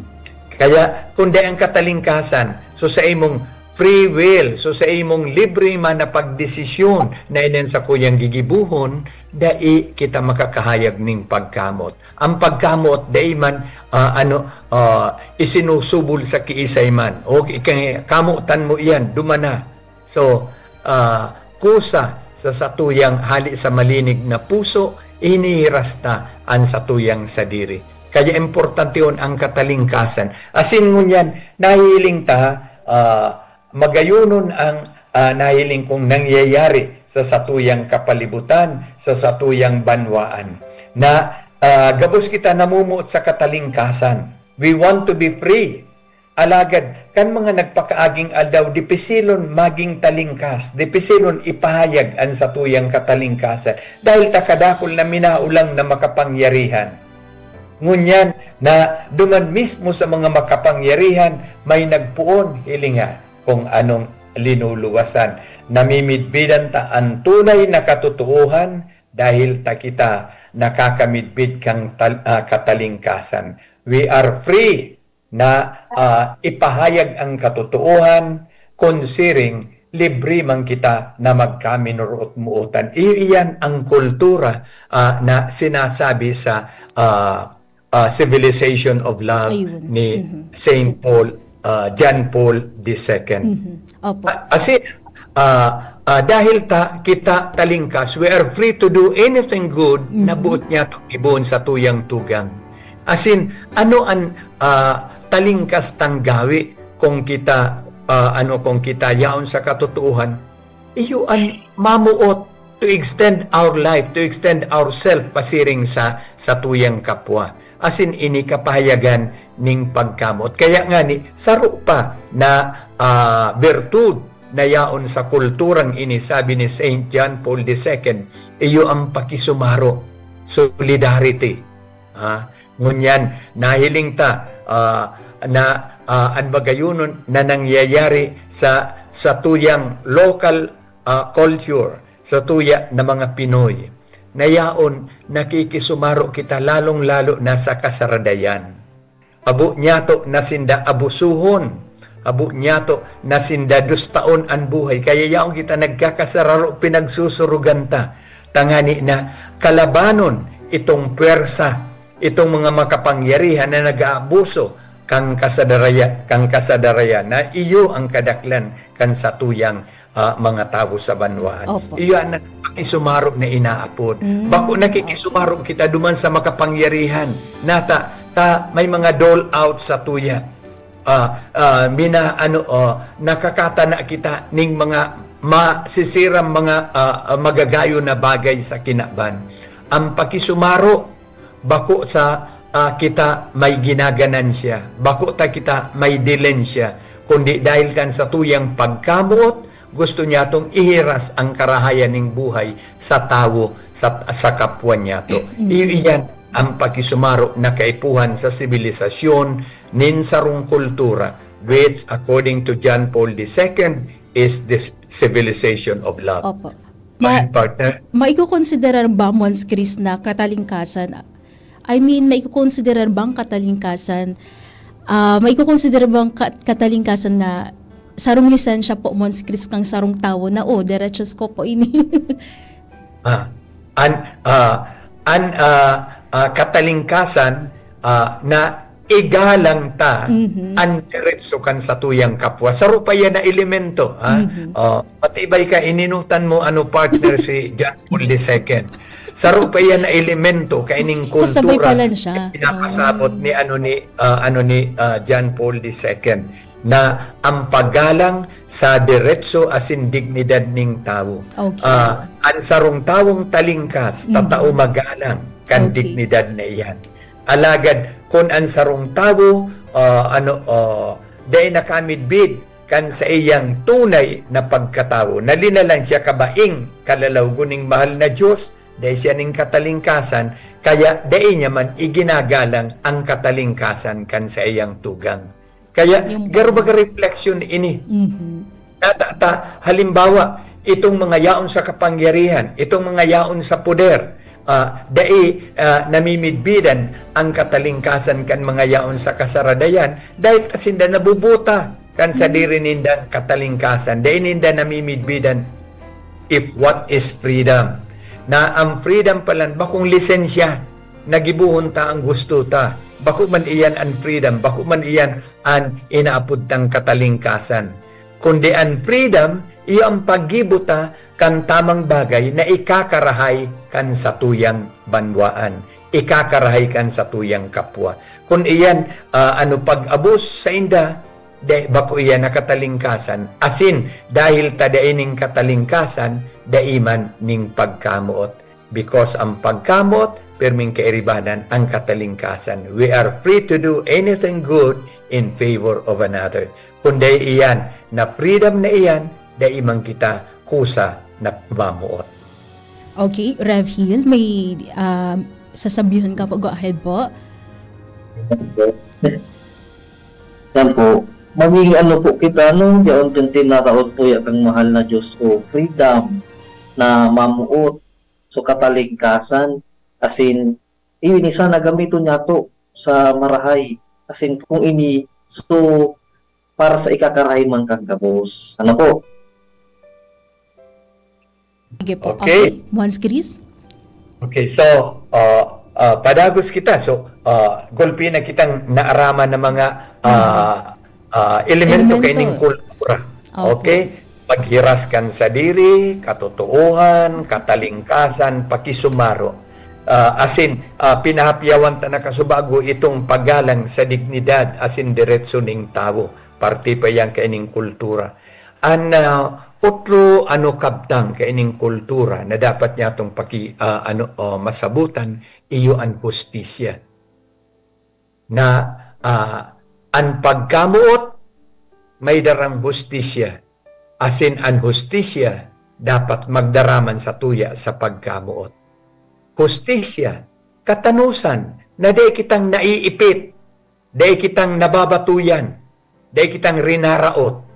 Kaya, kung dai ang katalingkasan, so sa imong free will, so sa imong libre man na pagdesisyon na iyan sa kuyang gigibuhon, dai kita makakahayag ning pagkamot. Ang pagkamot, dai man, ah, ano, ah, isinusubol sa kiisay man. O, ika-, kamotan mo iyan, dumana. So, ah, kusa sa satuyang hali sa malinig na puso, inihiras ta an satuyang sadiri. Kaya importantehon ang katalingkasan. Asin ngunyan, nahiling ta, ah, magayonon ang, ah, nahiling kong nangyayari sa satuyang kapalibutan, sa satuyang banwaan, na, ah, gabos kita namumuot sa katalingkasan. We want to be free. Alagad, kan mga nagpakaaging aldaw, dipisilon maging talingkas, dipisilon ipahayag an satuyang katalingkasan, dahil ta kadakul na minaolang na makapangyarihan. Ngunyan na duman mismo sa mga makapangyarihan, may nagpoon, hilinga, kung anong linuluwasan. Namimidbidan ta an tunay na katotoohan dahil ta kita nakakamidbid kan tal-, ah, katalingkasan. We are free na, ah, ipahayag ang katotoohan, kun siring, libre man kita na magkaminorot-mootan. Iyo iyan ang kultura, ah, na sinasabi sa, ah, ah, Civilization of Love Ayun. ni Mhm. Saint Paul, ah, John Paul the Second. Mhm. Opo. A-, as in, ah, ah, dahil ta, kita talingkas, we are free to do anything good na Mhm. boot niya to gibohon sa tuyang tugang. As in, ano an, ah, talingkas tang gawi kung kita, ah, ano, kung kita yaon sa katotoohan? Iyo an mamuot to extend our life, to extend ourself pasiring sa, sa tuyang kapwa. As in, ini kapahayagan ning pagkamoot. Kaya ngani, saro pa na, ah, virtud na yaon sa kulturang ini, sabi ni Saint John Paul the Second, iyo ang pakisumaro, solidarity. Ah, ngunyan, nahiling ta, ah, na, ah, an magayonon na nangyayari sa, sa tuyang local, ah, culture, sa tuya na mga Pinoy. Na yaon, nakikisumaro kita lalong-lalo na sa kasaradayan. Abo niyato na sinda abusuhon. Abo niyato na sinda dustaon an buhay. Kaya yaon kita nagkakasararo, pinagsusurugan ta. Tangani na kalabanon itong pwersa, itong mga makapangyarihan na nag-aabuso kan kasadarayan, kan kasadarayan na iyo ang kadaklan kan satuyang, ah, mga tawo sa banwaan. Opo. Iyo an pakisumaro na inaapod. Mm, Bako nakikisumaro kita duman sa makapangyarihan. Nata, ta may mga dole out sa tuya. Ah, ah, mina, ano, oh, nakakatana kita ning mga masisiram, mga, ah, ah, magagayon na bagay sa kinaban. Ang pakisumaro, bako sa, ah, kita may ginaganansya, bako ta kita may dilensya, kundi dahil kan satuyang pagkamoot, gusto niyatong ihiras ang karahayan ning buhay sa tawo, sa, sa kapwa niyato. Mm. Iyo iyan ang pakisumaro na kaipuhan sa sibilisasyon nin sarong kultura, which, according to John Paul the Second, is the civilization of love. Opo. Fine, Ma-, partner. Maikokonsiderar ba, Mons Chris, na katalingkasan? I mean, maikokonsiderar bang katalingkasan? Ah, maikokonsiderar bang ka-, katalingkasan na sarong lisensya po, Mons Chris, kang sarong tawo na, "Oh, derechos ko po ini." Ah, an, ah, an, ah, ah, katalingkasan, ah, na igalang ta Mhm. an deretso kan satuyang kapwa. Saro pa yan na elemento, ha? Mhm. Oh, matibay ka, ininutan mo, ano, partner, si John Paul the Second. Saro pa yan na elemento kaining Kasabay kultura pala siya. na pinapasabot Oh. ni, ano, ni, ah, ano, ni, ah, John Paul the Second, na ang paggalang sa deretso asin dignidad ning tawo. Okay. Ah, an sarong tawong talingkas, Mhm. tatao magalang kan Okay. dignidad na iyan. Alagad kun an sarong tawo, ah, ano, ah, dai nakamidbid kan saiyang tunay na pagkatawo, nalinalang siya kabaing kalalaw guning mahal na Dios, dai siya nin katalingkasan, kaya dai niya man iginagalang ang katalingkasan kan saiyang tugang. Kaya, Yung garo baga reflection ini. Mhm. Nata-, ta, halimbawa, itong mga yaon sa kapangyarihan, itong mga yaon sa poder, ah, dai, ah, namimidbidan ang katalingkasan kan mga yaon sa kasaradayan dahil ta sinda nabubuta kan sadiri nindang katalingkasan. Dai ninda namimidbidan if what is freedom. Na ang freedom palan bakong lisensya na gibohon ta ang gusto ta. Bako man iyan an freedom, bako man iyan an inaapod tang katalingkasan. Kundi an freedom, iyo an paggibo ta kan tamang bagay na ikakarahay kan satuyang banwaan, ikakarahay kan satuyang kapwa. Kun iyan, ah, ano, pag-abos sainda, dai, bako iyan na katalingkasan. Asin, dahil ta dai nin katalingkasan, dai man nin pagkamoot. Because ang pagkamoot, pirming kairibanan ang katalingkasan. We are free to do anything good in favor of another. Kun dai iyan na freedom na iyan, dai man kita kusa na mamoot. Okay, Rev Hill, may, ah, sasabihan ka po. Go ahead po. Yan po. Maging ano po kita, no? Yaon kan tinaraot po ya kang mahal na Diyos ko. Freedom na mamuot. So, katalingkasan. Asin, iyo ni sana gamiton niya to sa marahay. Asin, kung ini, so, para sa ikakarahay man kan gabos. Ano po? Sige po. Okay. Okay. Mons Chris? Okay, so, uh, uh, padagos kita. So, uh, gulpi na kitang naaraman na mga uh, uh, elemento Elemento. Kaining kultura. Opo. Okay? Paghiras kan sadiri, katotoohan, katalingkasan, pakisumaro. Uh, asin, uh, pinahapyawan ta na kasubago itong paggalang sa dignidad asin diretso ning tawo. Parte pa yan kaining kultura. An uh, otro ano kabtang kaining kultura na dapat niya itong paki, uh, ano, uh, masabutan, iyo an hustisya. Na uh, an pagkamuot may darang hustisya, asin an hustisya dapat magdaraman sa tuya sa pagkamuot. Hustisya, katanusan, na dai kitang naiipit, dai kitang nababatuyan, dai kitang rinaraot.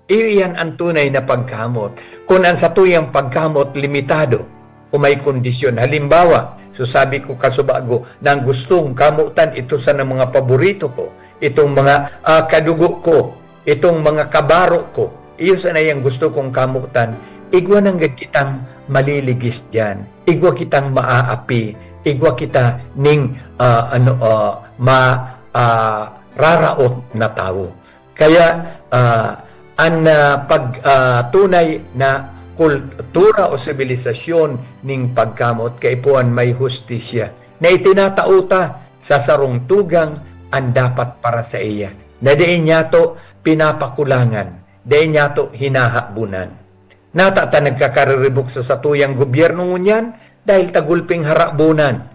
Iyo iyan an tunay na pagkamoot. Kun an satuyang pagkamoot limitado o may kondisyon, halimbawa, so sabi ko kasubago, na ang gustong kamotan ito sa mga paborito ko, itong mga uh, kadugo ko, itong mga kabaro ko, iyo sana yang gusto kong kamotan, igwa nanggad kitang maliligis diyan. Igwa kitang maaapi, igwa kita ning uh, ano uh, ma uh, raraot na tawo. Kaya uh, an uh, pag uh, tunay na kultura o sibilisasyon ning pagkamot kaipuhan may hustisya na itinatao ta sa sarong tugang an dapat para sa iya, na dai niyato pinapakulangan, dai niyato hinahabunan. Nata ta nagkakariribok sa satuyang gobyerno ngunyan dahil ta gulping harabunan.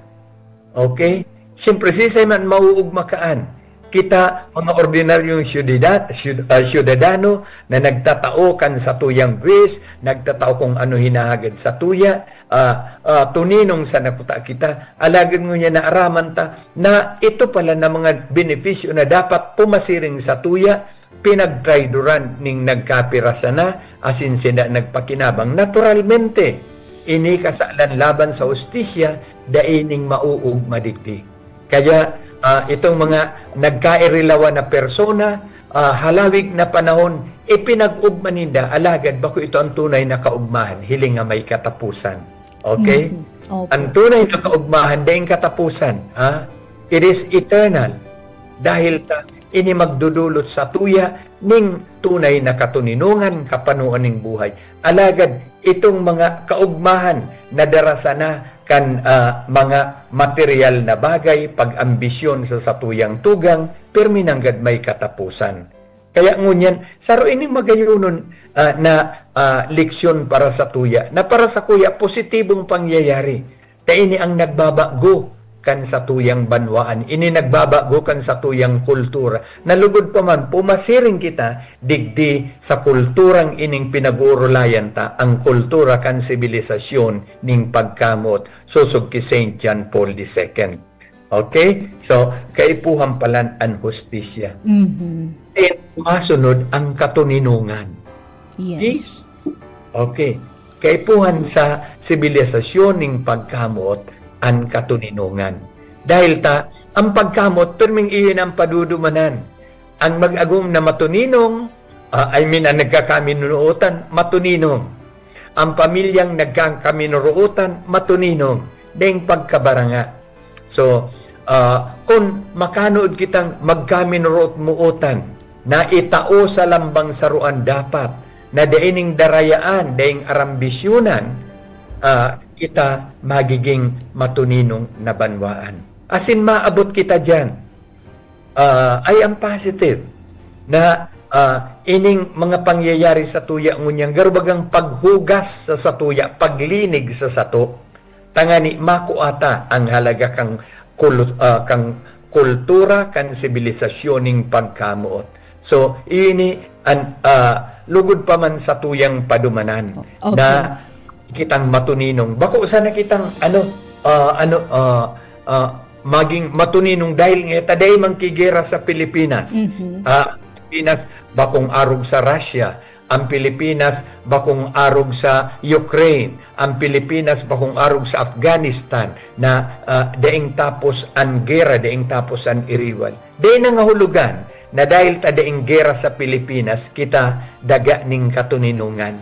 Okay? Siyempre, sisay man mauugma kaan. Kita, mga ordinaryong syudida, syud, uh, syudadano na nagtatao kan satuyang buwis, nagtatao kung ano hinahagad satuya, uh, uh, tuninong sa nakuta kita. Alagad ngunyan naaraman ta na ito pala na mga benepisyo na dapat pumasiring satuya, pinagtrayduran ning nagkapira sana asin sinda nagpakinabang. Naturalmente, ini kasalan laban sa hustisya, dai ning mauugma digdi. Kaya uh, itong mga nagkairilawan na persona, uh, halawig na panahon, ipinag-ugma ninda, alagad bako ito ang tunay na kaugmahan, hiling nga may katapusan. Okay? Mm-hmm. Opo. Ang tunay na kaugmahan, daing katapusan. Ha? It is eternal. Dahil ta, ini magdudulot sa tuya ning tunay na katuninongan, kapanoan ning buhay. Alagad itong mga kaugmahan na dara sana kan uh, mga material na bagay, pag-ambisyon sa satuyang tugang, pirmi nanggad may katapusan. Kaya ngunyan, saro ining magayonon uh, na uh, leksyon para sa tuya, na para sa kuya, positibong pangyayari. Ta ini ang nagbabago kan satuyang banwaan. Ini nagbabago kan satuyang kultura. Nalugod pa man, pumasiring kita digdi sa kulturang ining pinag-uurulayan ta, ang kultura kan sibilisasyon ning pagkamot, sosog ki Saint John Paul the Second. Okay? So, kaipuhan palan an hustisya. Mhm. Then, masunod ang katuninongan. Yes. Okay. Kaipuhan sa sibilisasyon ning pagkamot an katuninongan. Dahil ta, ang pagkamot, pirming iyon ang padudumanan. Ang mag-agom na matuninong, ah, I mean, ang nagkakaminuruotan, matuninong. Ang pamilyang nagkakaminuruotan, matuninong. Daing pagkabaranga. So, ah, kun makanood kitang magkaminuruot-muotan na itao sa lambang saruan dapat, na dai ning darayaan, daing arambisyunan, ah, kita magiging matuninong na banwaan. Asin maabot kita diyan. Ah, I am positive na ah, ining mga pangyayari sa tuya ngunyan, garo bagang paghugas sa satuya, paglinig sa sato, tangani makua ta ang halaga kang kul-, ah, kang kultura, kan sibilisasyon ning pagkamoot. So, ini an ah, lugod pa man sa tuyang padumanan Okay. na kitang matuninong. Bako sana kitang ano, ah, ano, ah, ah, maging matuninong dahil nga ta dai man kigera sa Pilipinas. Mhm. Ah, Pilipinas bakong arog sa Russia, ang Pilipinas bakong arog sa Ukraine, ang Pilipinas bakong arog sa Afghanistan na, ah, daing tapos an gera, daing tapos an iriwal. Dai nangahulugan na dahil ta daing gera sa Pilipinas, kita daga ning katuninongan.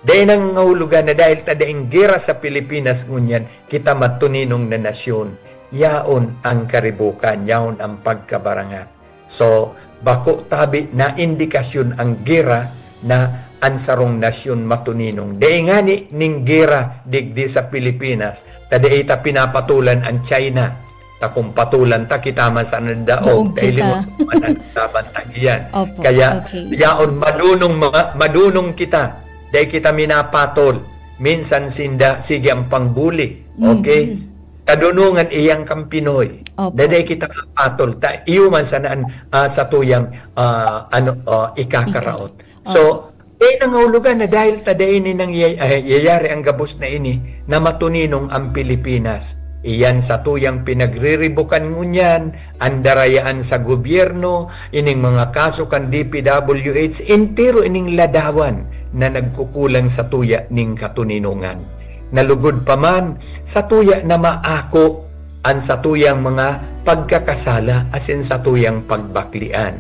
Dai nangangahulugan na dahil ta daing gera sa Pilipinas ngunyan, kita matuninong na nasyon. Yaon ang karibukan, yaon ang pagkabarangat. So, bako tabi na indikasyon ang gera na an sarong nasyon matuninong. Dai ngani ning gera digdi sa Pilipinas, ta dai ta pinapatulan an China. Ta kung patulan ta, kita man sana daog, Daog ta kita. ilingon man an laban ta iyan. Opo, Kaya, okay. yaon, madunong mga, madunong kita. Dai kita minapatol. Minsan sinda, sige ang pangbuli. Okay? Mm-mm. Kadunungan iyang kan Pinoy. Opo. Dai kita mapatol. Ta, iyo man sana an, ah, satuyang, ah, ano, ah, ikakaraot. Ika-, So, opo. Dai nangahulugan na dahil ta dai ini nangyay-, ay, yayari ang gabos na ini na matuninong ang Pilipinas. Iyan satuyang pinagriribukan ngunyan, an darayaan sa gobyerno, ining mga kaso kan D P W H, entero ining ladawan na nagkukulang satuya ning katuninongan. Nalugod pa man, satuya na maako an satuyang mga pagkakasala asin satuyang pagbaklian.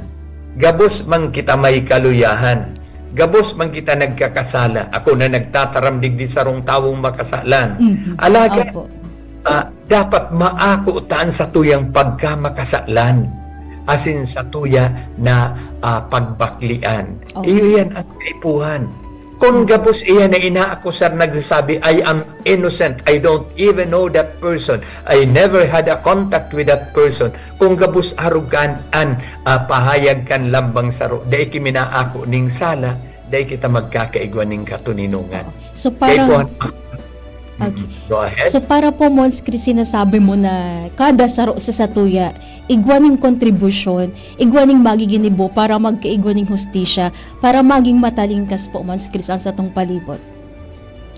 Gabos man kita may kaluyahan, gabos man kita nagkakasala, ako na nagtataram digdi sarong tawong makasalan. Mhm. Alagad, Opo. ah, dapat maako ta an satuyang pagkamakasalan asin satuya na, ah, pagbaklian. Opo. Iyo yan ang kaipuhan. Kung gabos iyan na inaakusar, nagsasabi, "I am innocent. I don't even know that person. I never had a contact with that person." Kung gabos arugan an, ah, pahayag kan lambang saro, dai ki minaako ning sala, dai kita magkakaigwa ning katuninongan. So, Kaya parang po, Okay. Mm, go ahead. So, para po, Mons Chris, sinasabi mo na kada saro sa satuya, igwa ning kontribusyon, igwa ning magiginibo para magkaigwa ning hustisya, para maging matalingkas po, Mons Chris, ang satong palibot.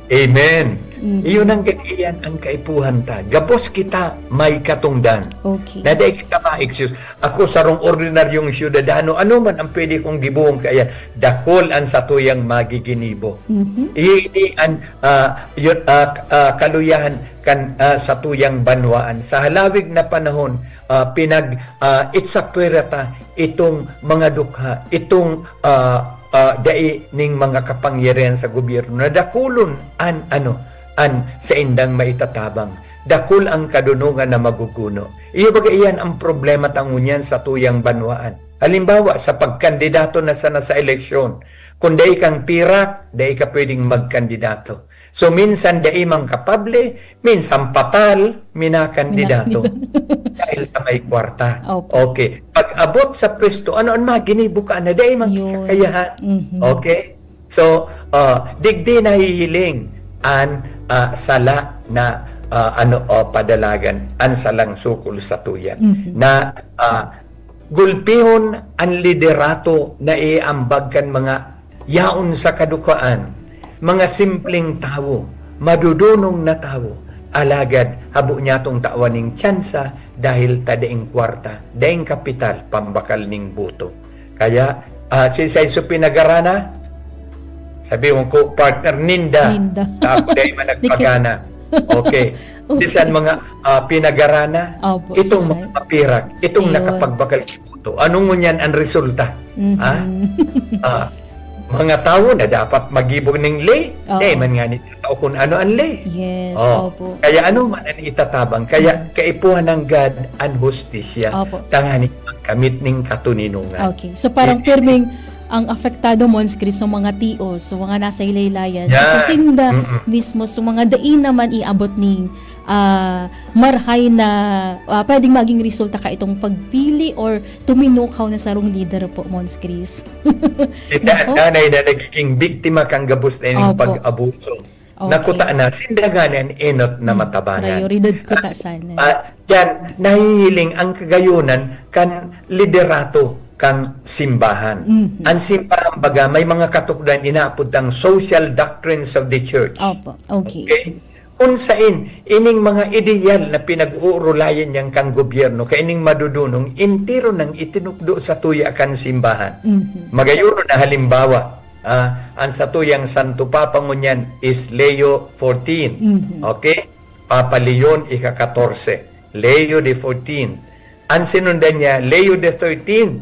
Amen. Mhm. Iyon ang kaiyan ang kaipuhan ta. Gabos kita may katungdan. Okay. Na dai kita ma-excuse. Ako, sarong ordinaryong syudadano, ano man ang pwede kong gibohon kaya dakul an satuyang magiginibo. Mhm. Iyo ini an, ah, yun, ah, k-, ah, kaluyahan kan, ah, satuyang banwaan. Sa halawig na panahon, ah, pinag, ah, itsapwera ta itong mga dukha, itong, ah, ah, dai ning mga kapangyarihan sa gobyerno na dakulon an, ano, an saindang maitatabang. Dakul ang kadunongan na maguguno. Iyo baga iyan ang problema ta ngunyan satuyang banwaan. Halimbawa, sa pagkandidato na sana sa eleksyon, kung dai kang pirak, dai ka pwedeng magkandidato. So, minsan dai man kapable, minsan patal, minakandidato. Minakandidato. Dahil ka may kwarta. Opo. Okay. Pag-abot sa pwesto, ano an maginibo ka na dai man Yun. kakayahan. Mhm. Okay? So, ah, digdi nahihiling an, ah, sala na, ah, ano, oh, padalagan, an salang sukol satuya. Mhm. Na, ah, gulpihon an liderato na iambag kan mga yaon sa kadukhaan, mga simpleng tawo, madodonong na tawo, alagad habo niyatong tawan ning tsansa dahil ta daing kwarta, daing kapital, pambakal ning boto. Kaya, ah, si Saiso pinagarana, sabi mo ko, partner ninda, Ninda. ta ako dai man Di ka nagpagana. Okay. Okay. Bisan mga, ah, pinagarana, Opo, itong si mga Sai. mapirak, itong Ayun. nakapagbakal boto. Ano ngunyan ang resulta? Mhm. Ha? Ah, mga tawo na dapat magibo ning ley, Oo. dai man ngani tao kun ano an ley. Yes, Oh, opo. kaya ano man an itatabang, kaya Mm. kaipuhan nanggad an hustisya, Opo. tangani magkamit ning katuninongan. Okay. So, parang It- pirming ang apektado, Mons Chris, sa mga tios, sa mga nasa hilaylayan, Yan. sa sinda Mm-mm. mismo, sa mga dai naman iabot ning, ah, marhay na, ah, pwedeng maging resulta ka itong pagpili or tuminukaw na sarong lider po, Mons Chris. Kita Nako. ang nanay na nagiging biktima kang gabos na ining Opo. pag-abuso. Okay. Nakuta na, sinda ngani an enot na Mm. matabangan. Prayoridad ko ta As-, sana. ah, yan, nahihiling ang kagayunan kan liderato kan simbahan. Mhm. Ang simbahan, baga, may mga katukdoan inaapod tang social doctrines of the church. Opo, okay. Okay? Kun sain ining mga ideal na pinag-uurulayan niyang kan gobyerno, kaining madudunong, entero nang itinukdo sa tuya kan simbahan. Mhm. Magayon na halimbawa, ah, ang satuyang Santo Papa ngunyan is Leo fourteen. Mhm. Okay? Papa Leon ika-katorse, Leo the fourteenth. Ang sinundan niya, Leo the thirteenth.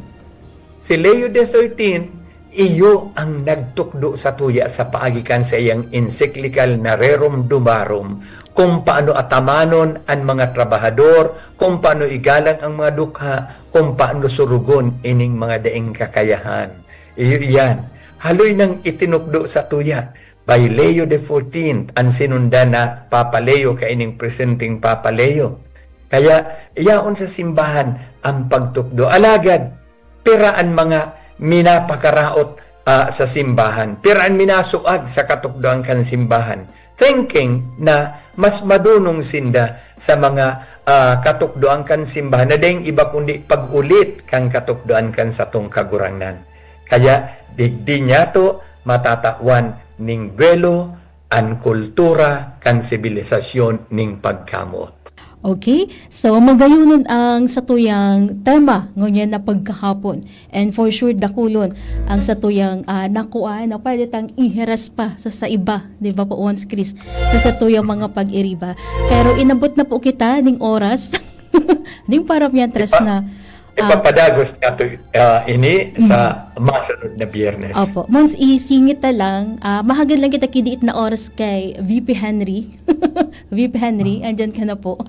Si Leo the thirteenth, iyo ang nagtukdo sa tuya sa paagi kan saiyang encyclical na Rerum Dumarum, kung paano atamanon an mga trabahador, kung paano igalang ang mga dukha, kung paano surugon ining mga daing kakayahan. Iyo iyan. Haloy nang itinukdo sa tuya by Leo the fourteenth, an sinundan na Papa Leo kaining presenteng Papa Leo. Kaya, yaon sa simbahan ang pagtukdo. Alagad, pira an mga minapakaraot, ah, sa simbahan? Pira an minasuag sa katukdoan kan simbahan? Thinking na mas madunong sinda sa mga, ah, katukdoan kan simbahan na daing iba kundi pag-ulit kan katukdoan kan satong Kagurangnan. Kaya, digdi niyato matatawan ning duwelo an kultura kan sibilisasyon ning pagkamoot. Okay? So, magayonon ang satuyang tema ngunyan na pagkahapon. And for sure, dakulon ang satuyang, ah, nakuan na pwede tang ihiras pa sa, sa iba, di ba po, Mons Chris? Sa satuyang mga pag-iriba. Pero inabot na po kita ning oras. Ning paramiyan tres Ipa-, na, ah, ipapadagos nato, ah, ini sa Mhm. masunod na Biyernes. Opo. Mons, isingit na lang, ah, mahagad lang kita kidiit na oras kay V P Henry. V P Henry, Ah. andyan ka na po.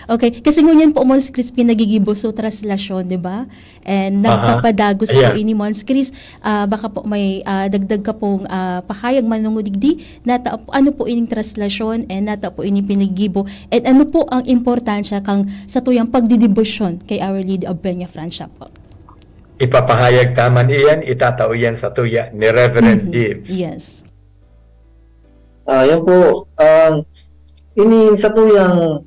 Okay. Kasi ngunyan po, Mons Chris, pinagigibo so traslasyon, di ba? And Aha. nagpapadagos po Ayan. ini, Mons Chris. Ah, baka po may, ah, dagdag ka pong, ah, pahayag manungo digdi. Nata-, ano po ining traslasyon and nata po ining pinagigibo? And ano po ang importansya kan satuyang pagdedebosyon kay Our Lady of Peñafrancia po? Ipapahayag ta man iyan, itatao iyan sa tuya ni Reverend Mhm. Gibbs. Yes. Ah, yan po. Ang, ini satuyang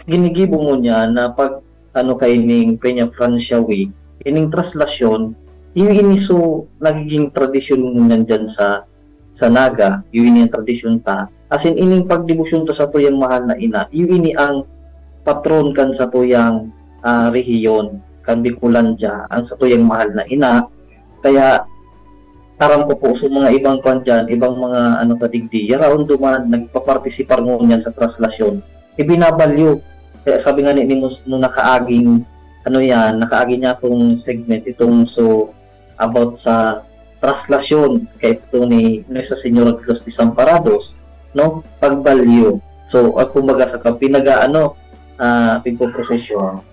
ginigibo ngunyan na pag, ano, kaining Peñafrancia Week, ining traslasyon, iyo ini so nagiging tradisyon ngunyan dyan sa, sa Naga, iyo ini ang tradisyon ta. As in, ining pagdebosyon ta sa tuyang mahal na ina, iyo ini ang patron kan satuyang, ah, rehiyon, kan Bicolandia, ang satuyang mahal na ina. Kaya, aram ko po, so mga ibang kwan dyan, ibang mga ano ta digdi, yaraon duman, nagpapartisipar ngunyan sa traslasyon. Ibinabalyo. Kaya sabi nga ni, ni Mons, nung nakaaging, ano yan, nakaaging niya itong segment, itong so, about sa traslasyon, kay ito ni Nuestra Señora de los Desamparados, no? Pagbalyo. So, ah, kumbaga sa kapinaga, ano, ah, pigpoprosesyon.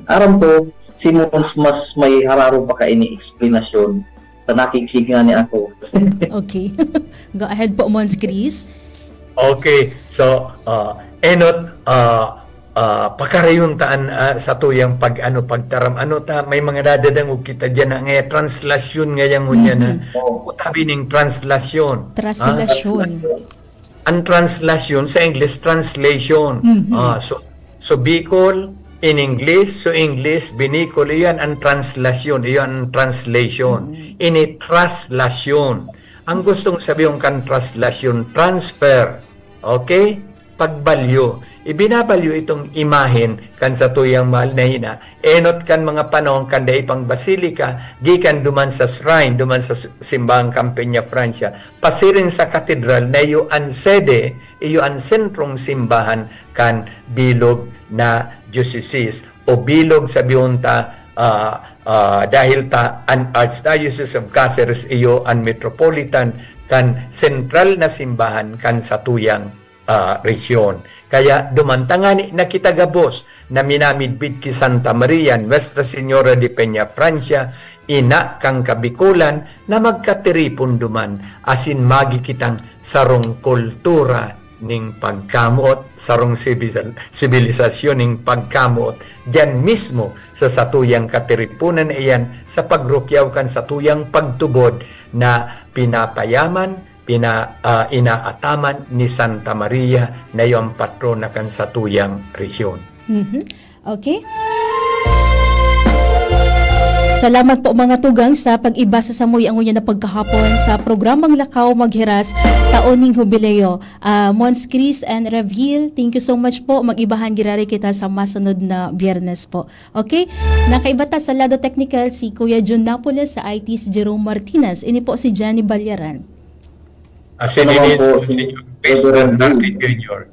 Aram ko, si Mons mas may hararo pa kaini eksplanasyon sa nakikig nga ni ako. Okay. Go ahead po, Mons Chris. Okay. So, ah, enot, ah, ah, pakarayon ta an, ah, satuyang pag-ano, pagtaram. Ano ta, may mga nadadangog kita diyan na, nga translasyon ngayon ngunyan na. Mhm. Oo. Tabi ning translasyon. Ah? Translasyon. Translasyon. Ang translasyon sa English, translation. Mhm. Ah, so, so Bicol in English, so English, Binicol, iyan ang translasyon, iyan ang translation. Mhm. Ini traslasyon. Ang gustong sabihin kan traslasyon, transfer. Okay? Pagbalyo. Ibinabalyo itong imahen kan satuyang mahal na ina. Enot kan mga panahon kan dai pang basilika, gikan duman sa shrine, duman sa s-, simbahang kan Peñafrancia, pasiring sa katedral na iyo an sede, iyo an sentrong simbahan kan bilog na diocese o bilog sa Bionta, ah, ah, dahil ta an Archdiocese of Caceres iyo an metropolitan kan sentral na simbahan kan satuyang, ah, rehiyon. Kaya duman tangani na kita gabos na minamidbid ki Santa Maria, Nuestra Señora de Peñafrancia, ina kan Kabikolan, na magkatiripon duman asin magi kitang sarong kultura ning pagkamoot, sarong sibil-, sibilisasyon ning pagkamoot, diyan mismo sa satuyang katiriponan na iyan, sa pagrukyaw kan satuyang pagtubod na pinapayaman, pina-, ah, inaataman ni Santa Maria na iyo an patrona kan satuyang rehiyon. Mhm. Okay? Salamat po, mga tugang, sa pag-iba sa samuya ngunyan na pagkahapon sa programang Lakaw Maghiras, taon ning Hubileo. Ah, Mons Chris and Rev Hill, thank you so much po. Mag-ibahan giraray kita sa masunod na Biyernes po. Okay? Nakaiba ta sa lado technical, si Kuya Jun Napoles, sa I T si Jerome Martinez. Ini po si Jenny Balyaran. Asin Ano ini po, si si Vince Reverend Dante Lee? Junior.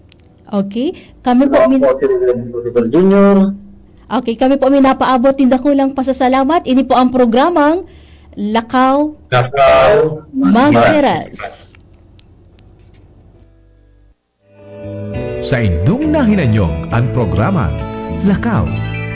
Okay? Kami po, Ano min- po si Reverend Junior? Okay, kami po minapaabot nin dakulang pasasalamat. Ini po ang programang Lakaw Lakaw Maghiras. Saindong nahinanyog an programang Lakaw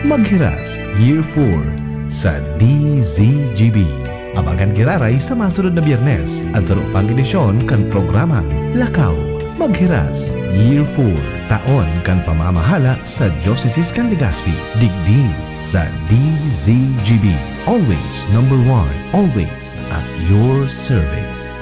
Maghiras Year four sa D Z G B. Abangan giraray sa masunod na Biyernes an saro pang edisyon kan programang Lakaw Maghiras Year four, taon kan pamamahala sa Diocese kan Legazpi, digdi sa D Z G B. Always number one, always at your service.